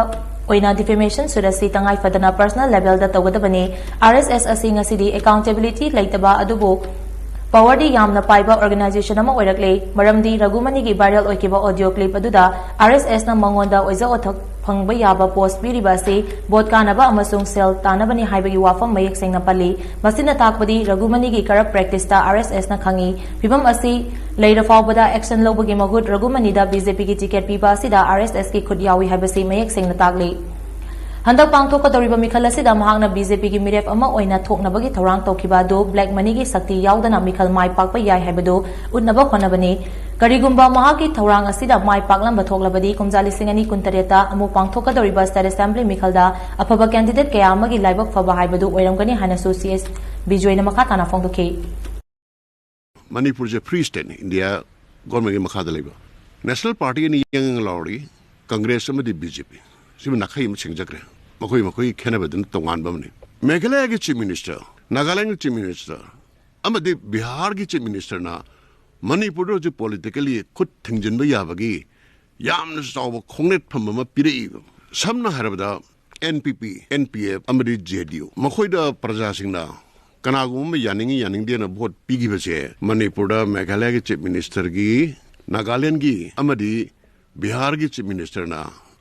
ꯑꯣꯏꯅ defamation suit ꯑꯁꯤ ꯇꯉꯥꯏ ꯐꯗꯅ personal levelꯗ ꯇꯧꯒꯗꯕꯅꯤ꯫ RSS ꯑꯁꯤ ꯉꯁꯤꯗꯤ accountability ꯂꯩꯇꯕ ꯑꯗꯨꯕꯨ powerꯗꯤ ꯌꯥꯝꯅ ꯄꯥꯏꯕ organization ꯑꯃ ꯑꯣꯏꯔꯛꯂꯦ, ꯃꯔꯝꯗꯤ ꯔꯘꯨꯃꯅꯤꯒꯤ viral ꯑꯣꯏꯈꯤꯕ audio clip ꯑꯗꯨꯗ RSSꯅ ꯃꯉꯣꯟꯗ ꯑꯣꯏꯖ ꯑꯣꯊꯣꯛ ꯐꯪꯕ ꯌꯥꯕ post ꯄꯤꯔꯤꯕ ꯑꯁꯤ vote ꯀꯥꯅꯕ ꯑꯃꯁꯨꯡ ꯁꯦꯜ ꯇꯥꯅꯕꯅꯤ ꯍꯥꯏꯕꯒꯤ ꯋꯥꯐꯝ ꯃꯌꯦꯛ ꯁꯦꯡꯅ ꯄꯜꯂꯤ꯫ ꯃꯁꯤꯅ ꯇꯥꯛꯄꯗꯤ ꯔꯘꯨꯃꯅꯤꯒꯤ corrupt practiceꯇ RSSꯅ ꯈꯪꯏ꯫ ꯐꯤꯚꯝ ꯑꯁꯤ ꯂꯩꯔ ꯐꯥꯎꯕꯗ action ꯂꯧꯕꯒꯤ ꯃꯍꯨꯠ ꯔꯘꯨꯃꯅꯤꯗ BJPꯒꯤ ticket ꯄꯤꯕ ꯑꯁꯤꯗ RSSꯀꯤ ꯈꯨꯠ ꯌꯥꯎꯏ ꯍꯥꯏꯕꯁꯤ ꯃꯌꯦꯛ ꯁꯦꯡꯅ ꯇꯥꯛꯂꯤ꯫ ꯍꯟꯗꯛ ꯄꯥꯡꯊꯣꯛꯀꯗꯧꯔꯤꯕ ꯃꯤꯈꯜ ꯑꯁꯤꯗ ꯃꯍꯥꯛꯅ BJPꯒꯤ ꯃꯤꯔꯦꯞ ꯑꯃ ꯑꯣꯏꯅ ꯊꯣꯛꯅꯕꯒꯤ ꯊꯧꯔꯥꯡ ꯇꯧꯈꯤꯕ ꯑꯗꯨ black moneyꯒꯤ ꯁꯛꯇꯤ ꯌꯥꯎꯗꯅ ꯃꯤꯈꯜ ꯃꯥꯏ ꯄꯥꯛꯄ ꯌꯥꯏ ꯍꯥꯏꯕꯗꯨ ꯎꯠꯅꯕ ꯍꯣꯠꯅꯕꯅꯤ꯫ ꯀꯔꯤꯒꯨꯝꯕ ꯃꯍꯥꯛꯀꯤ ꯊꯧꯔꯥꯡ ꯑꯁꯤꯗ ꯃꯥꯏ ꯄꯥꯛꯂꯝꯕ ꯊꯣꯛꯂꯕꯗꯤ, ꯀꯨꯝꯖꯥ ꯂꯤꯁꯤꯡ ꯑꯅꯤ ꯀꯨꯟꯇꯔꯦꯠꯇ ꯑꯃꯨꯛ ꯄꯥꯡꯊꯣꯛꯀꯗꯧꯔꯤꯕ state assembly ꯃꯤꯈꯜꯗ ꯑꯐꯕ candidate ꯀꯌꯥ ꯑꯃꯒꯤ ꯂꯥꯏꯕꯛ ꯐꯕ ꯍꯥꯏꯕꯗꯨ ꯑꯣꯏꯔꯝꯒꯅꯤ ꯍꯥꯏꯅꯁꯨ ꯁꯤ ꯑꯦꯁ ꯕꯤꯖꯣꯏꯅ ꯃꯈꯥ ꯇꯥꯅ ꯐꯣꯡꯗꯣꯛꯈꯤ꯫ ꯃꯅꯤꯄꯨꯔꯁꯦ free stateꯅꯤ, ꯏꯟꯗꯤꯌꯥ governmentꯀꯤ ꯃꯈꯥꯗ ꯂꯩꯕ꯫ National party ꯑꯅꯤ ꯌꯦꯡ ꯂꯥꯎꯔꯤ, Congress ꯑꯃꯗꯤ BJP꯫ ꯁꯤꯃ ꯅꯥꯈꯩ ꯑꯃ ꯁꯦꯡꯖꯈ꯭ꯔꯦ꯫ ꯃꯈꯣꯏ ꯃꯈꯣꯏꯒꯤ ꯈꯦꯠꯅꯕꯗꯨꯅ ꯇꯣꯉꯥꯟꯕ ꯑꯃꯅꯤ꯫ ꯃꯦꯘꯥꯂꯌꯒꯤ chief minister, ꯅꯥꯒꯥꯂꯦꯟꯒꯤ chief minister ꯑꯃꯗꯤ ꯕꯤꯍꯥꯔꯒꯤ chief ministerꯅ ꯃꯅꯤꯄꯨꯔꯗ ꯍꯧꯖꯤꯛ politically ꯈꯨꯠ ꯊꯤꯡꯖꯤꯟꯕ ꯌꯥꯕꯒꯤ ꯌꯥꯝꯅ ꯆꯥꯎꯕ ꯈꯣꯡꯅꯦꯠꯐꯝ ꯑꯃ ꯄꯤꯔꯛꯏꯕ꯫ ꯁꯝꯅ ꯍꯥꯏꯔꯕꯗ, NPP, NPF ꯑꯃꯗꯤ JDU, ꯃꯈꯣꯏꯗ ꯄ꯭ꯔꯖꯥꯁꯤꯡꯅ ꯀꯅꯥꯒꯨꯝꯕ ꯑꯃ ꯌꯥꯅꯤꯡꯏ ꯌꯥꯅꯤꯡꯗꯦꯅ vote ꯄꯤꯈꯤꯕꯁꯦ, ꯃꯅꯤꯄꯨꯔꯗ ꯃꯦꯘꯥꯂꯌꯒꯤ chief ministerꯒꯤ, ꯅꯥꯒꯥꯂꯦꯟꯒꯤ ꯑꯃꯗꯤ ꯕꯤꯍꯥꯔꯒꯤ chief ministerꯅ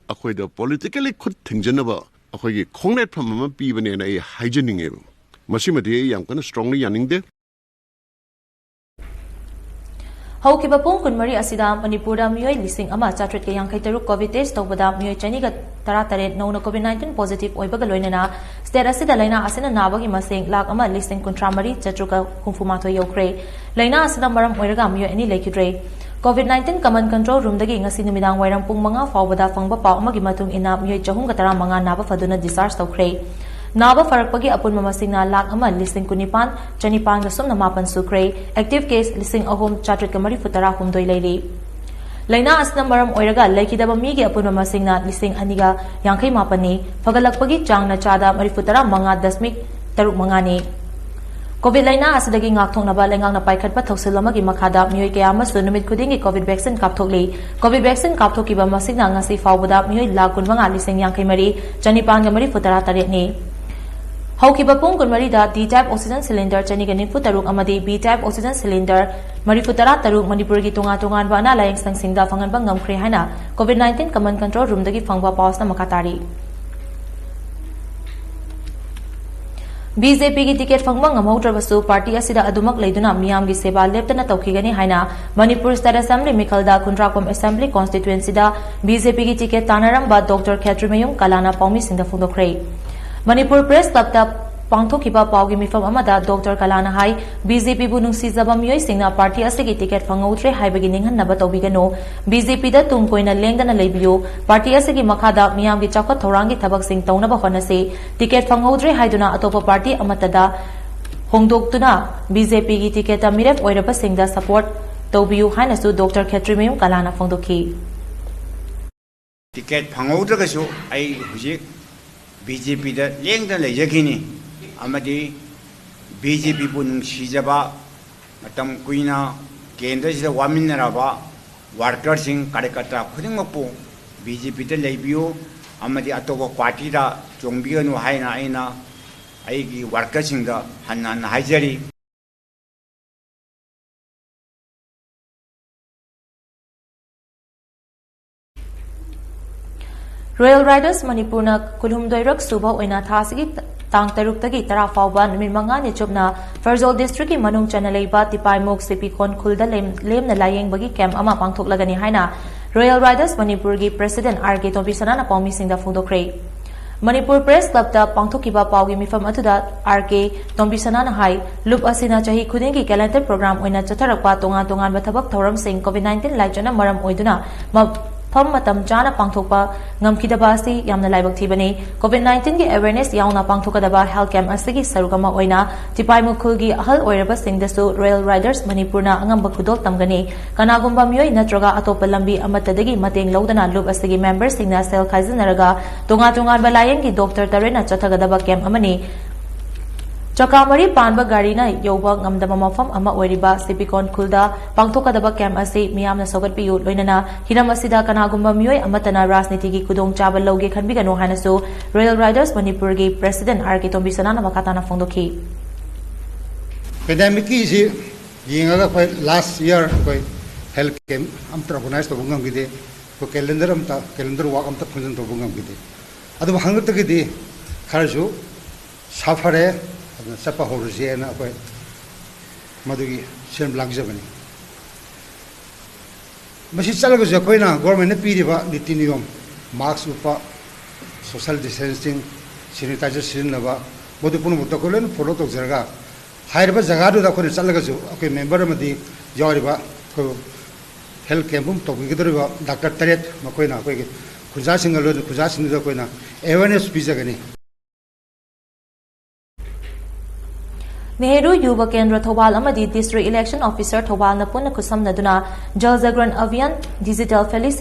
ꯑꯩꯈꯣꯏꯗ politically ꯈꯨꯠ ꯊꯤꯡꯖꯤꯟꯅꯕ ꯑꯩꯈꯣꯏꯒꯤ ꯈꯣꯡꯅꯦꯠꯐꯝ ꯑꯃ ꯄꯤꯕꯅꯦꯅ ꯑꯩ ꯍꯥꯏꯖꯅꯤꯡꯉꯦꯕ꯫ ꯃꯁꯤꯃꯗꯤ ꯑꯩ ꯌꯥꯝ ꯀꯟꯅ strongly ꯌꯥꯅꯤꯡꯗꯦ꯫ ꯍꯧꯈꯤꯕ ꯄꯨꯡ ꯀꯨꯟꯃꯔꯤ ꯑꯁꯤꯗ ꯃꯅꯤꯄꯨꯔꯗ ꯃꯤꯑꯣꯏ ꯂꯤꯁꯤꯡ ꯑꯃ ꯆꯥꯇ꯭ꯔꯦꯠꯀ ꯌꯥꯡꯈꯩ ꯇꯔꯨꯛ COVID test ꯇꯧꯕꯗ ꯃꯤꯑꯣꯏ ꯆꯅꯤꯒ ꯇꯔꯥꯇꯔꯦꯠ ꯅꯧꯅ COVID nineteen positive ꯑꯣꯏꯕꯒ ꯂꯣꯏꯅꯅ state ꯑꯁꯤꯗ ꯂꯥꯏꯅꯥ ꯑꯁꯤꯅ ꯅꯥꯕꯒꯤ ꯃꯁꯤꯡ ꯂꯥꯈ ꯑꯃ ꯂꯤꯁꯤꯡ ꯀꯨꯟꯊ꯭ꯔꯥ ꯃꯔꯤ ꯆꯥꯇ꯭ꯔꯨꯛꯀ ꯍꯨꯝꯐꯨ ꯃꯥꯊꯣꯏ ꯌꯧꯈ꯭ꯔꯦ꯫ ꯂꯥꯏꯅꯥ ꯑꯁꯤꯅ ꯃꯔꯝ ꯑꯣꯏꯔꯒ ꯃꯤꯑꯣꯏ ꯑꯅꯤ ꯂꯩꯈꯤꯗ꯭ꯔꯦ꯫ COVID nineteen command control roomꯗꯒꯤ ꯉꯁꯤ ꯅꯨꯃꯤꯗꯥꯡ ꯋꯥꯏꯔꯝ ꯄꯨꯡ ꯃꯉꯥ ꯐꯥꯎꯕꯗ ꯐꯪꯕ ꯄꯥꯎ ꯑꯃꯒꯤ ꯃꯇꯨꯡ ꯏꯟꯅ ꯃꯤꯑꯣꯏ ꯆꯍꯨꯝꯒ ꯇꯔꯥꯃꯉꯥ ꯅꯥꯕ ꯐꯗꯨꯅ discharge ꯇꯧꯈ꯭ꯔꯦ꯫ ꯅꯥꯕ ꯐꯔꯛꯄꯒꯤ ꯑꯄꯨꯟꯕ ꯃꯁꯤꯡꯅ ꯂꯥꯈ ꯑꯃ ꯂꯤꯁꯤꯡ ꯀꯨꯟꯅꯤꯄꯥꯟ ꯆꯅꯤꯄꯥꯟꯒ ꯁꯨꯞꯅ ꯃꯥꯄꯟ ꯁꯨꯈ꯭ꯔꯦ꯫ Active case ꯂꯤꯁꯤꯡ ꯑꯍꯨꯝ ꯆꯥꯇ꯭ꯔꯦꯠꯀ ꯃꯔꯤꯐꯨ ꯇꯔꯥ ꯍꯨꯝꯗꯣꯏ ꯂꯩꯔꯤ꯫ ꯂꯥꯏꯅꯥ ꯑꯁꯤꯅ ꯃꯔꯝ ꯑꯣꯏꯔꯒ ꯂꯩꯈꯤꯗꯕ ꯃꯤꯒꯤ ꯑꯄꯨꯟꯕ ꯃꯁꯤꯡꯅ ꯂꯤꯁꯤꯡ ꯑꯅꯤꯒ ꯌꯥꯡꯈꯩ ꯃꯥꯄꯟꯅꯤ꯫ ꯐꯒꯠꯂꯛꯄꯒꯤ ꯆꯥꯡꯅ ꯆꯥꯗ ꯃꯔꯤꯐꯨ ꯇꯔꯥ ꯃꯉꯥ ꯗꯁꯃꯤꯛ ꯇꯔꯨꯛ ꯃꯉꯥꯅꯤ꯫ ꯀꯣꯚꯤꯗ ꯂꯥꯏꯅꯥ ꯑꯁꯤꯗꯒꯤ ꯉꯥꯛꯊꯣꯛꯅꯕ ꯂꯩꯉꯥꯛꯅ ꯄꯥꯏꯈꯠꯄ ꯊꯧꯁꯤꯜ ꯑꯃꯒꯤ ꯃꯈꯥꯗ ꯃꯤꯑꯣꯏ ꯀꯌꯥ ꯑꯃꯁꯨ ꯅꯨꯃꯤꯠ ꯈꯨꯗꯤꯡꯒꯤ ꯀꯣꯚꯤꯗ ꯚꯦꯛꯁꯤꯟ ꯀꯥꯞꯊꯣꯛꯂꯤ꯫ ꯀꯣꯚꯤꯗ ꯚꯦꯛꯁꯤꯟ ꯀꯥꯞꯊꯣꯛꯈꯤꯕ ꯃꯁꯤꯡꯅ ꯉꯁꯤ ꯐꯥꯎꯕꯗ ꯃꯤꯑꯣꯏ ꯂꯥꯈ ꯀꯨꯟꯃꯉꯥ ꯂꯤꯁꯤꯡ ꯌꯥꯡꯈꯩ ꯃꯔꯤ ꯆꯅꯤꯄꯥꯟꯒ ꯃꯔꯤꯐꯨ ꯇꯔꯥ ꯇꯔꯦꯠꯅꯤ꯫ ꯍꯧꯈꯤꯕ ꯄꯨꯡ ꯀꯨꯟꯃꯔꯤꯗ D type oxygen cylinder ꯆꯅꯤꯒ ꯅꯤꯐꯨ ꯇꯔꯨꯛ ꯑꯃꯗꯤ B type oxygen cylinder ꯃꯔꯤꯐꯨ ꯇꯔꯥ ꯇꯔꯨꯛ ꯃꯅꯤꯄꯨꯔꯒꯤ ꯇꯣꯉꯥꯟ ꯇꯣꯉꯥꯟꯕ ꯑꯅꯥ ꯂꯥꯌꯦꯡ ꯁꯪꯁꯤꯡꯗ ꯐꯪꯍꯟꯕ ꯉꯝꯈ꯭ꯔꯦ ꯍꯥꯏꯅ COVID nineteen command control roomꯗꯒꯤ ꯐꯪꯕ ꯄꯥꯎꯁꯅ ꯃꯈꯥ ꯇꯥꯔꯤ꯫ BJPꯒꯤ ꯇꯤꯀꯦꯠ ꯐꯪꯕ ꯉꯝꯍꯧꯗ꯭ꯔꯕꯁꯨ ꯄꯥꯔꯇꯤ ꯑꯁꯤꯗ ꯑꯗꯨꯃꯛ ꯂꯩꯗꯨꯅ ꯃꯤꯌꯥꯝꯒꯤ ꯁꯦꯕꯥ ꯂꯦꯞꯇꯅ ꯇꯧꯈꯤꯒꯅꯤ ꯍꯥꯏꯅ ꯃꯅꯤꯄꯨꯔ State Assembly ꯃꯤꯈꯜꯗ ꯈꯨꯟꯗ꯭ꯔꯥꯛꯄꯝ Assembly Constituencyꯗ BJPꯒꯤ ꯇꯤꯀꯦꯠ ꯇꯥꯟꯅꯔꯝꯕ Doctor ꯈꯦꯇ꯭ꯔꯤꯃꯌꯨꯝ ꯀꯂꯥꯅ ꯄꯥꯎꯃꯤꯁꯤꯡꯗ ꯐꯣꯡꯗꯣꯛꯈ꯭ꯔꯦ꯫ ꯃꯅꯤꯄꯨꯔ Press Clubꯇ ꯄꯥꯡꯊꯣꯛꯈꯤꯕ ꯄꯥꯎꯒꯤ ꯃꯤꯐꯝ ꯑꯃꯗ Doctor ꯀꯂꯥꯅ ꯍꯥꯏ, BJPꯕꯨ ꯅꯨꯡꯁꯤꯖꯕ ꯃꯤꯑꯣꯏꯁꯤꯡꯅ ꯄꯥꯔꯇꯤ ꯑꯁꯤꯒꯤ ꯇꯤꯀꯦꯠ ꯐꯪꯍꯧꯗ꯭ꯔꯦ ꯍꯥꯏꯕꯒꯤ ꯅꯤꯡꯍꯟꯅꯕ ꯇꯧꯕꯤꯒꯅꯨ꯫ BJPꯗ ꯇꯨꯡ ꯀꯣꯏꯅ ꯂꯦꯡꯗꯅ ꯂꯩꯕꯤꯌꯨ꯫ ꯄꯥꯔꯇꯤ ꯑꯁꯤꯒꯤ ꯃꯈꯥꯗ ꯃꯤꯌꯥꯝꯒꯤ ꯆꯥꯎꯈꯠ ꯊꯧꯔꯥꯡꯒꯤ ꯊꯕꯛꯁꯤꯡ ꯇꯧꯅꯕ ꯍꯣꯠꯅꯁꯤ꯫ ꯇꯤꯀꯦꯠ ꯐꯪꯍꯧꯗ꯭ꯔꯦ ꯍꯥꯏꯗꯨꯅ ꯑꯇꯣꯞꯄ ꯄꯥꯔꯇꯤ ꯑꯃꯠꯇꯗ ꯍꯣꯡꯗꯣꯛꯇꯨꯅ BJPꯒꯤ ꯇꯤꯀꯦꯠꯇ ꯃꯤꯔꯦꯞ ꯑꯣꯏꯔꯕꯁꯤꯡꯗ support ꯇꯧꯕꯤꯌꯨ ꯍꯥꯏꯅꯁꯨ Doctor ꯈꯦꯇ꯭ꯔꯤꯃꯌꯨꯝ ꯀꯂꯥꯅ ꯐꯣꯡꯗꯣꯛꯈꯤ꯫ ꯇꯤꯀꯦꯠ ꯐꯪꯍꯧꯗ꯭ꯔꯒꯁꯨ ꯑꯩ ꯍꯧꯖꯤꯛ BJPꯗ ꯂꯦꯡꯗꯅ ꯂꯩꯖꯈꯤꯅꯤ ꯑꯃꯗꯤ BJPꯕꯨ ꯅꯨꯡꯁꯤꯖꯕ, ꯃꯇꯝ ꯀꯨꯏꯅ ꯀꯦꯟꯗ꯭ꯔꯁꯤꯗ ꯋꯥꯃꯤꯟꯅꯔꯕ workerꯁꯤꯡ, ꯀꯥꯔꯌꯀꯔꯇꯥ ꯈꯨꯗꯤꯡꯃꯛꯄꯨ BJPꯗ ꯂꯩꯕꯤꯌꯨ ꯑꯃꯗꯤ ꯑꯇꯣꯞꯄ ꯄꯥꯔꯇꯤꯗ ꯆꯣꯡꯕꯤꯒꯅꯨ ꯍꯥꯏꯅ ꯑꯩꯅ ꯑꯩꯒꯤ workerꯁꯤꯡꯗ ꯍꯟꯅ ꯍꯟꯅ ꯍꯥꯏꯖꯔꯤ꯫ Royal Riders ꯃꯅꯤꯄꯨꯔꯅ ꯀꯨꯟꯍꯨꯝꯗꯣꯏꯔꯛ ꯁꯨꯕ ꯑꯣꯏꯅ ꯊꯥ ꯑꯁꯤꯒꯤ ꯇꯥꯡ ꯇꯔꯨꯛꯇꯒꯤ ꯇꯔꯥ ꯐꯥꯎꯕ ꯅꯨꯃꯤꯠ ꯃꯉꯥꯅꯤ ꯆꯨꯞꯅ ꯐꯦꯔꯖꯧꯜ districtꯀꯤ ꯃꯅꯨꯡ ꯆꯟꯅ ꯂꯩꯕ ꯇꯤꯄꯥꯏꯃꯨꯛ ꯁꯤꯄꯤꯈꯣꯟ ꯈꯨꯜꯗ ꯂꯦꯝ-, ꯂꯦꯝꯅ ꯂꯥꯌꯦꯡꯕꯒꯤ camp ꯑꯃ ꯄꯥꯡꯊꯣꯛꯂꯒꯅꯤ ꯍꯥꯏꯅ Royal Riders ꯃꯅꯤꯄꯨꯔꯒꯤ President R K ꯇꯣꯝꯕꯤꯁꯅꯥꯅ ꯄꯥꯎꯃꯤꯁꯤꯡꯗ ꯐꯣꯡꯗꯣꯛꯈ꯭ꯔꯦ꯫ ꯃꯅꯤꯄꯨꯔ Press Clubꯇ ꯄꯥꯡꯊꯣꯛꯈꯤꯕ ꯄꯥꯎꯒꯤ ꯃꯤꯐꯝ ꯑꯗꯨꯗ R K ꯇꯣꯝꯕꯤꯁꯅꯥꯅ ꯍꯥꯏ, ꯂꯨꯞ ꯑꯁꯤꯅ ꯆꯍꯤ ꯈꯨꯗꯤꯡꯒꯤ calendar program ꯑꯣꯏꯅ ꯆꯠꯊꯔꯛꯄ ꯇꯣꯉꯥꯟ ꯇꯣꯉꯥꯟꯕ ꯊꯕꯛ ꯊꯧꯔꯝꯁꯤꯡ COVID nineteen ꯂꯥꯏꯆꯠꯅ ꯃꯔꯝ ꯑꯣꯏꯗꯨꯅ ꯃꯐꯝ ꯃꯇꯝ ꯆꯥꯅ ꯄꯥꯡꯊꯣꯛꯄ ꯉꯝꯈꯤꯗꯕ ꯑꯁꯤ ꯌꯥꯝꯅ ꯂꯥꯏꯕꯛ ꯊꯤꯕꯅꯤ꯫ COVID nineteenꯒꯤ awareness ꯌꯥꯎꯅ ꯄꯥꯡꯊꯣꯛꯀꯗꯕ health camp ꯑꯁꯤꯒꯤ ꯁꯔꯨꯛ ꯑꯃ ꯑꯣꯏꯅ ꯇꯤꯄꯥꯏꯃꯨꯛ ꯈꯨꯜꯒꯤ ꯑꯍꯜ ꯑꯣꯏꯔꯕꯁꯤꯡꯗꯁꯨ Royal Riders ꯃꯅꯤꯄꯨꯔꯅ ꯑꯉꯝꯕ ꯈꯨꯗꯣꯜ ꯇꯝꯒꯅꯤ꯫ ꯀꯅꯥꯒꯨꯝꯕ ꯃꯤꯑꯣꯏ ꯅꯠꯇ꯭ꯔꯒ ꯑꯇꯣꯞꯄ ꯂꯝꯕꯤ ꯑꯃꯠꯇꯗꯒꯤ ꯃꯇꯦꯡ ꯂꯧꯗꯅ ꯂꯨꯞ ꯑꯁꯤꯒꯤ memberꯁꯤꯡꯅ ꯁꯦꯜ ꯈꯥꯏꯖꯤꯟꯅꯔꯒ ꯇꯣꯉꯥꯟ ꯇꯣꯉꯥꯟꯕ ꯂꯥꯌꯦꯡꯒꯤ doctor ꯇꯔꯦꯠꯅ ꯆꯠꯊꯒꯗꯕ camp ꯑꯃꯅꯤ꯫ ꯆꯀꯥ ꯃꯔꯤ ꯄꯥꯟꯕ ꯒꯥꯔꯤꯅ ꯌꯧꯕ ꯉꯝꯗꯕ ꯃꯐꯝ ꯑꯃ ꯑꯣꯏꯔꯤꯕ ꯁꯤꯄꯤꯀꯣꯟ ꯈꯨꯜꯗ ꯄꯥꯡꯊꯣꯛꯀꯗꯕ ꯀꯦꯝꯞ ꯑꯁꯤ ꯃꯤꯌꯥꯝꯅ ꯁꯧꯒꯠꯄꯤꯌꯨ꯫ ꯂꯣꯏꯅꯅ ꯍꯤꯔꯝ ꯑꯁꯤꯗ ꯀꯅꯥꯒꯨꯝꯕ ꯃꯤꯑꯣꯏ ꯑꯃꯠꯇꯅ ꯔꯥꯖꯅꯤꯇꯤꯒꯤ ꯈꯨꯗꯣꯡꯆꯥꯕ ꯂꯧꯒꯦ ꯈꯟꯕꯤꯒꯅꯨ ꯍꯥꯏꯅꯁꯨ ꯔꯣꯌꯦꯜ ꯔꯥꯏꯗꯔꯁ ꯃꯅꯤꯄꯨꯔꯒꯤ ꯄ꯭ꯔꯦꯁꯤꯗꯦꯟꯠ ꯑꯥꯔ ꯀꯦ ꯇꯣꯝꯕꯤꯁꯅꯥꯅ ꯃꯈꯥ ꯇꯥꯅ ꯐꯣꯡꯗꯣꯛꯈꯤ꯫ ꯄꯦꯟꯗꯦꯃꯤꯛꯀꯤꯁꯤ ꯌꯦꯡꯉꯒ ꯑꯩꯈꯣꯏ ꯂꯥꯁ ꯏꯌꯥꯔ ꯑꯩꯈꯣꯏ ꯍꯦꯜꯊ ꯀꯦꯝꯞ ꯑꯝꯇ ꯑꯣꯔꯒꯅꯥꯏꯖ ꯇꯧꯕ ꯉꯝꯈꯤꯗꯦ꯫ ꯑꯩꯈꯣꯏ ꯀꯦꯂꯦꯟꯗꯔ ꯑꯝꯇ, ꯀꯦꯂꯦꯟꯗꯔ ꯋꯥꯛ ꯑꯝꯇ ꯐꯪꯁꯟ ꯇꯧꯕ ꯉꯝꯈꯤꯗꯦ꯫ ꯑꯗꯨꯕꯨ ꯍꯟꯗꯛꯇꯒꯤꯗꯤ ꯈꯔꯁꯨ ꯁꯥꯐꯔꯦ, ꯑꯗꯨꯅ ꯆꯠꯄ ꯍꯧꯔꯁꯦꯅ ꯑꯩꯈꯣꯏ ꯃꯗꯨꯒꯤ ꯁꯤꯟ ꯂꯥꯡꯖꯕꯅꯤ꯫ ꯃꯁꯤ ꯆꯠꯂꯒꯁꯨ ꯑꯩꯈꯣꯏꯅ ꯒꯣꯔꯃꯦꯟꯅ ꯄꯤꯔꯤꯕ ꯅꯤꯇꯤ ꯅꯤꯌꯣꯝ, ꯃꯥꯛꯁ ꯎꯞꯄ, ꯁꯣꯁꯦꯜ ꯗꯤꯁꯇꯦꯟꯁꯤꯡ, ꯁꯦꯅꯤꯇꯥꯏꯖꯔ ꯁꯤꯖꯤꯟꯅꯕ, ꯃꯗꯨ ꯄꯨꯝꯅꯃꯛꯇ ꯑꯩꯈꯣꯏ ꯂꯣꯏꯅ ꯐꯣꯂꯣ ꯇꯧꯖꯔꯒ, ꯍꯥꯏꯔꯤꯕ ꯖꯒꯥꯗꯨꯗ ꯑꯩꯈꯣꯏꯅ ꯆꯠꯂꯒꯁꯨ ꯑꯩꯈꯣꯏ ꯃꯦꯝꯕꯔ ꯑꯃꯗꯤ ꯌꯥꯎꯔꯤꯕ ꯑꯩꯈꯣꯏ ꯍꯦꯜꯊ ꯀꯦꯝꯞ ꯑꯃ ꯇꯧꯕꯤꯒꯗꯧꯔꯤꯕ ꯗꯥꯛꯇꯔ ꯇꯔꯦꯠ, ꯃꯈꯣꯏꯅ ꯑꯩꯈꯣꯏꯒꯤ ꯈꯨꯟꯖꯥꯁꯤꯡꯒ ꯂꯣꯏꯅ ꯈꯨꯟꯖꯥꯁꯤꯡꯗꯨꯗ ꯑꯩꯈꯣꯏꯅ ꯑꯦꯋꯦꯔꯅꯦꯁ ꯄꯤꯖꯒꯅꯤ꯫ ꯅꯦꯍꯔꯨ ꯌꯨꯕ ꯀꯦꯟꯗ꯭ꯔ ꯊꯧꯕꯥꯜ ꯑꯃꯗꯤ ꯗꯤꯁꯇ꯭ꯔꯤꯛ ꯏꯂꯦꯛꯁꯟ ꯑꯣꯐꯤꯁꯔ ꯊꯧꯕꯥꯜꯅ ꯄꯨꯟꯅ ꯈꯨꯠꯁꯝꯅꯗꯨꯅ ꯖꯜ ꯖꯒ꯭ꯔꯟ ꯑꯚꯤꯌꯥꯟ, ꯗꯤꯖꯤꯇꯦꯜ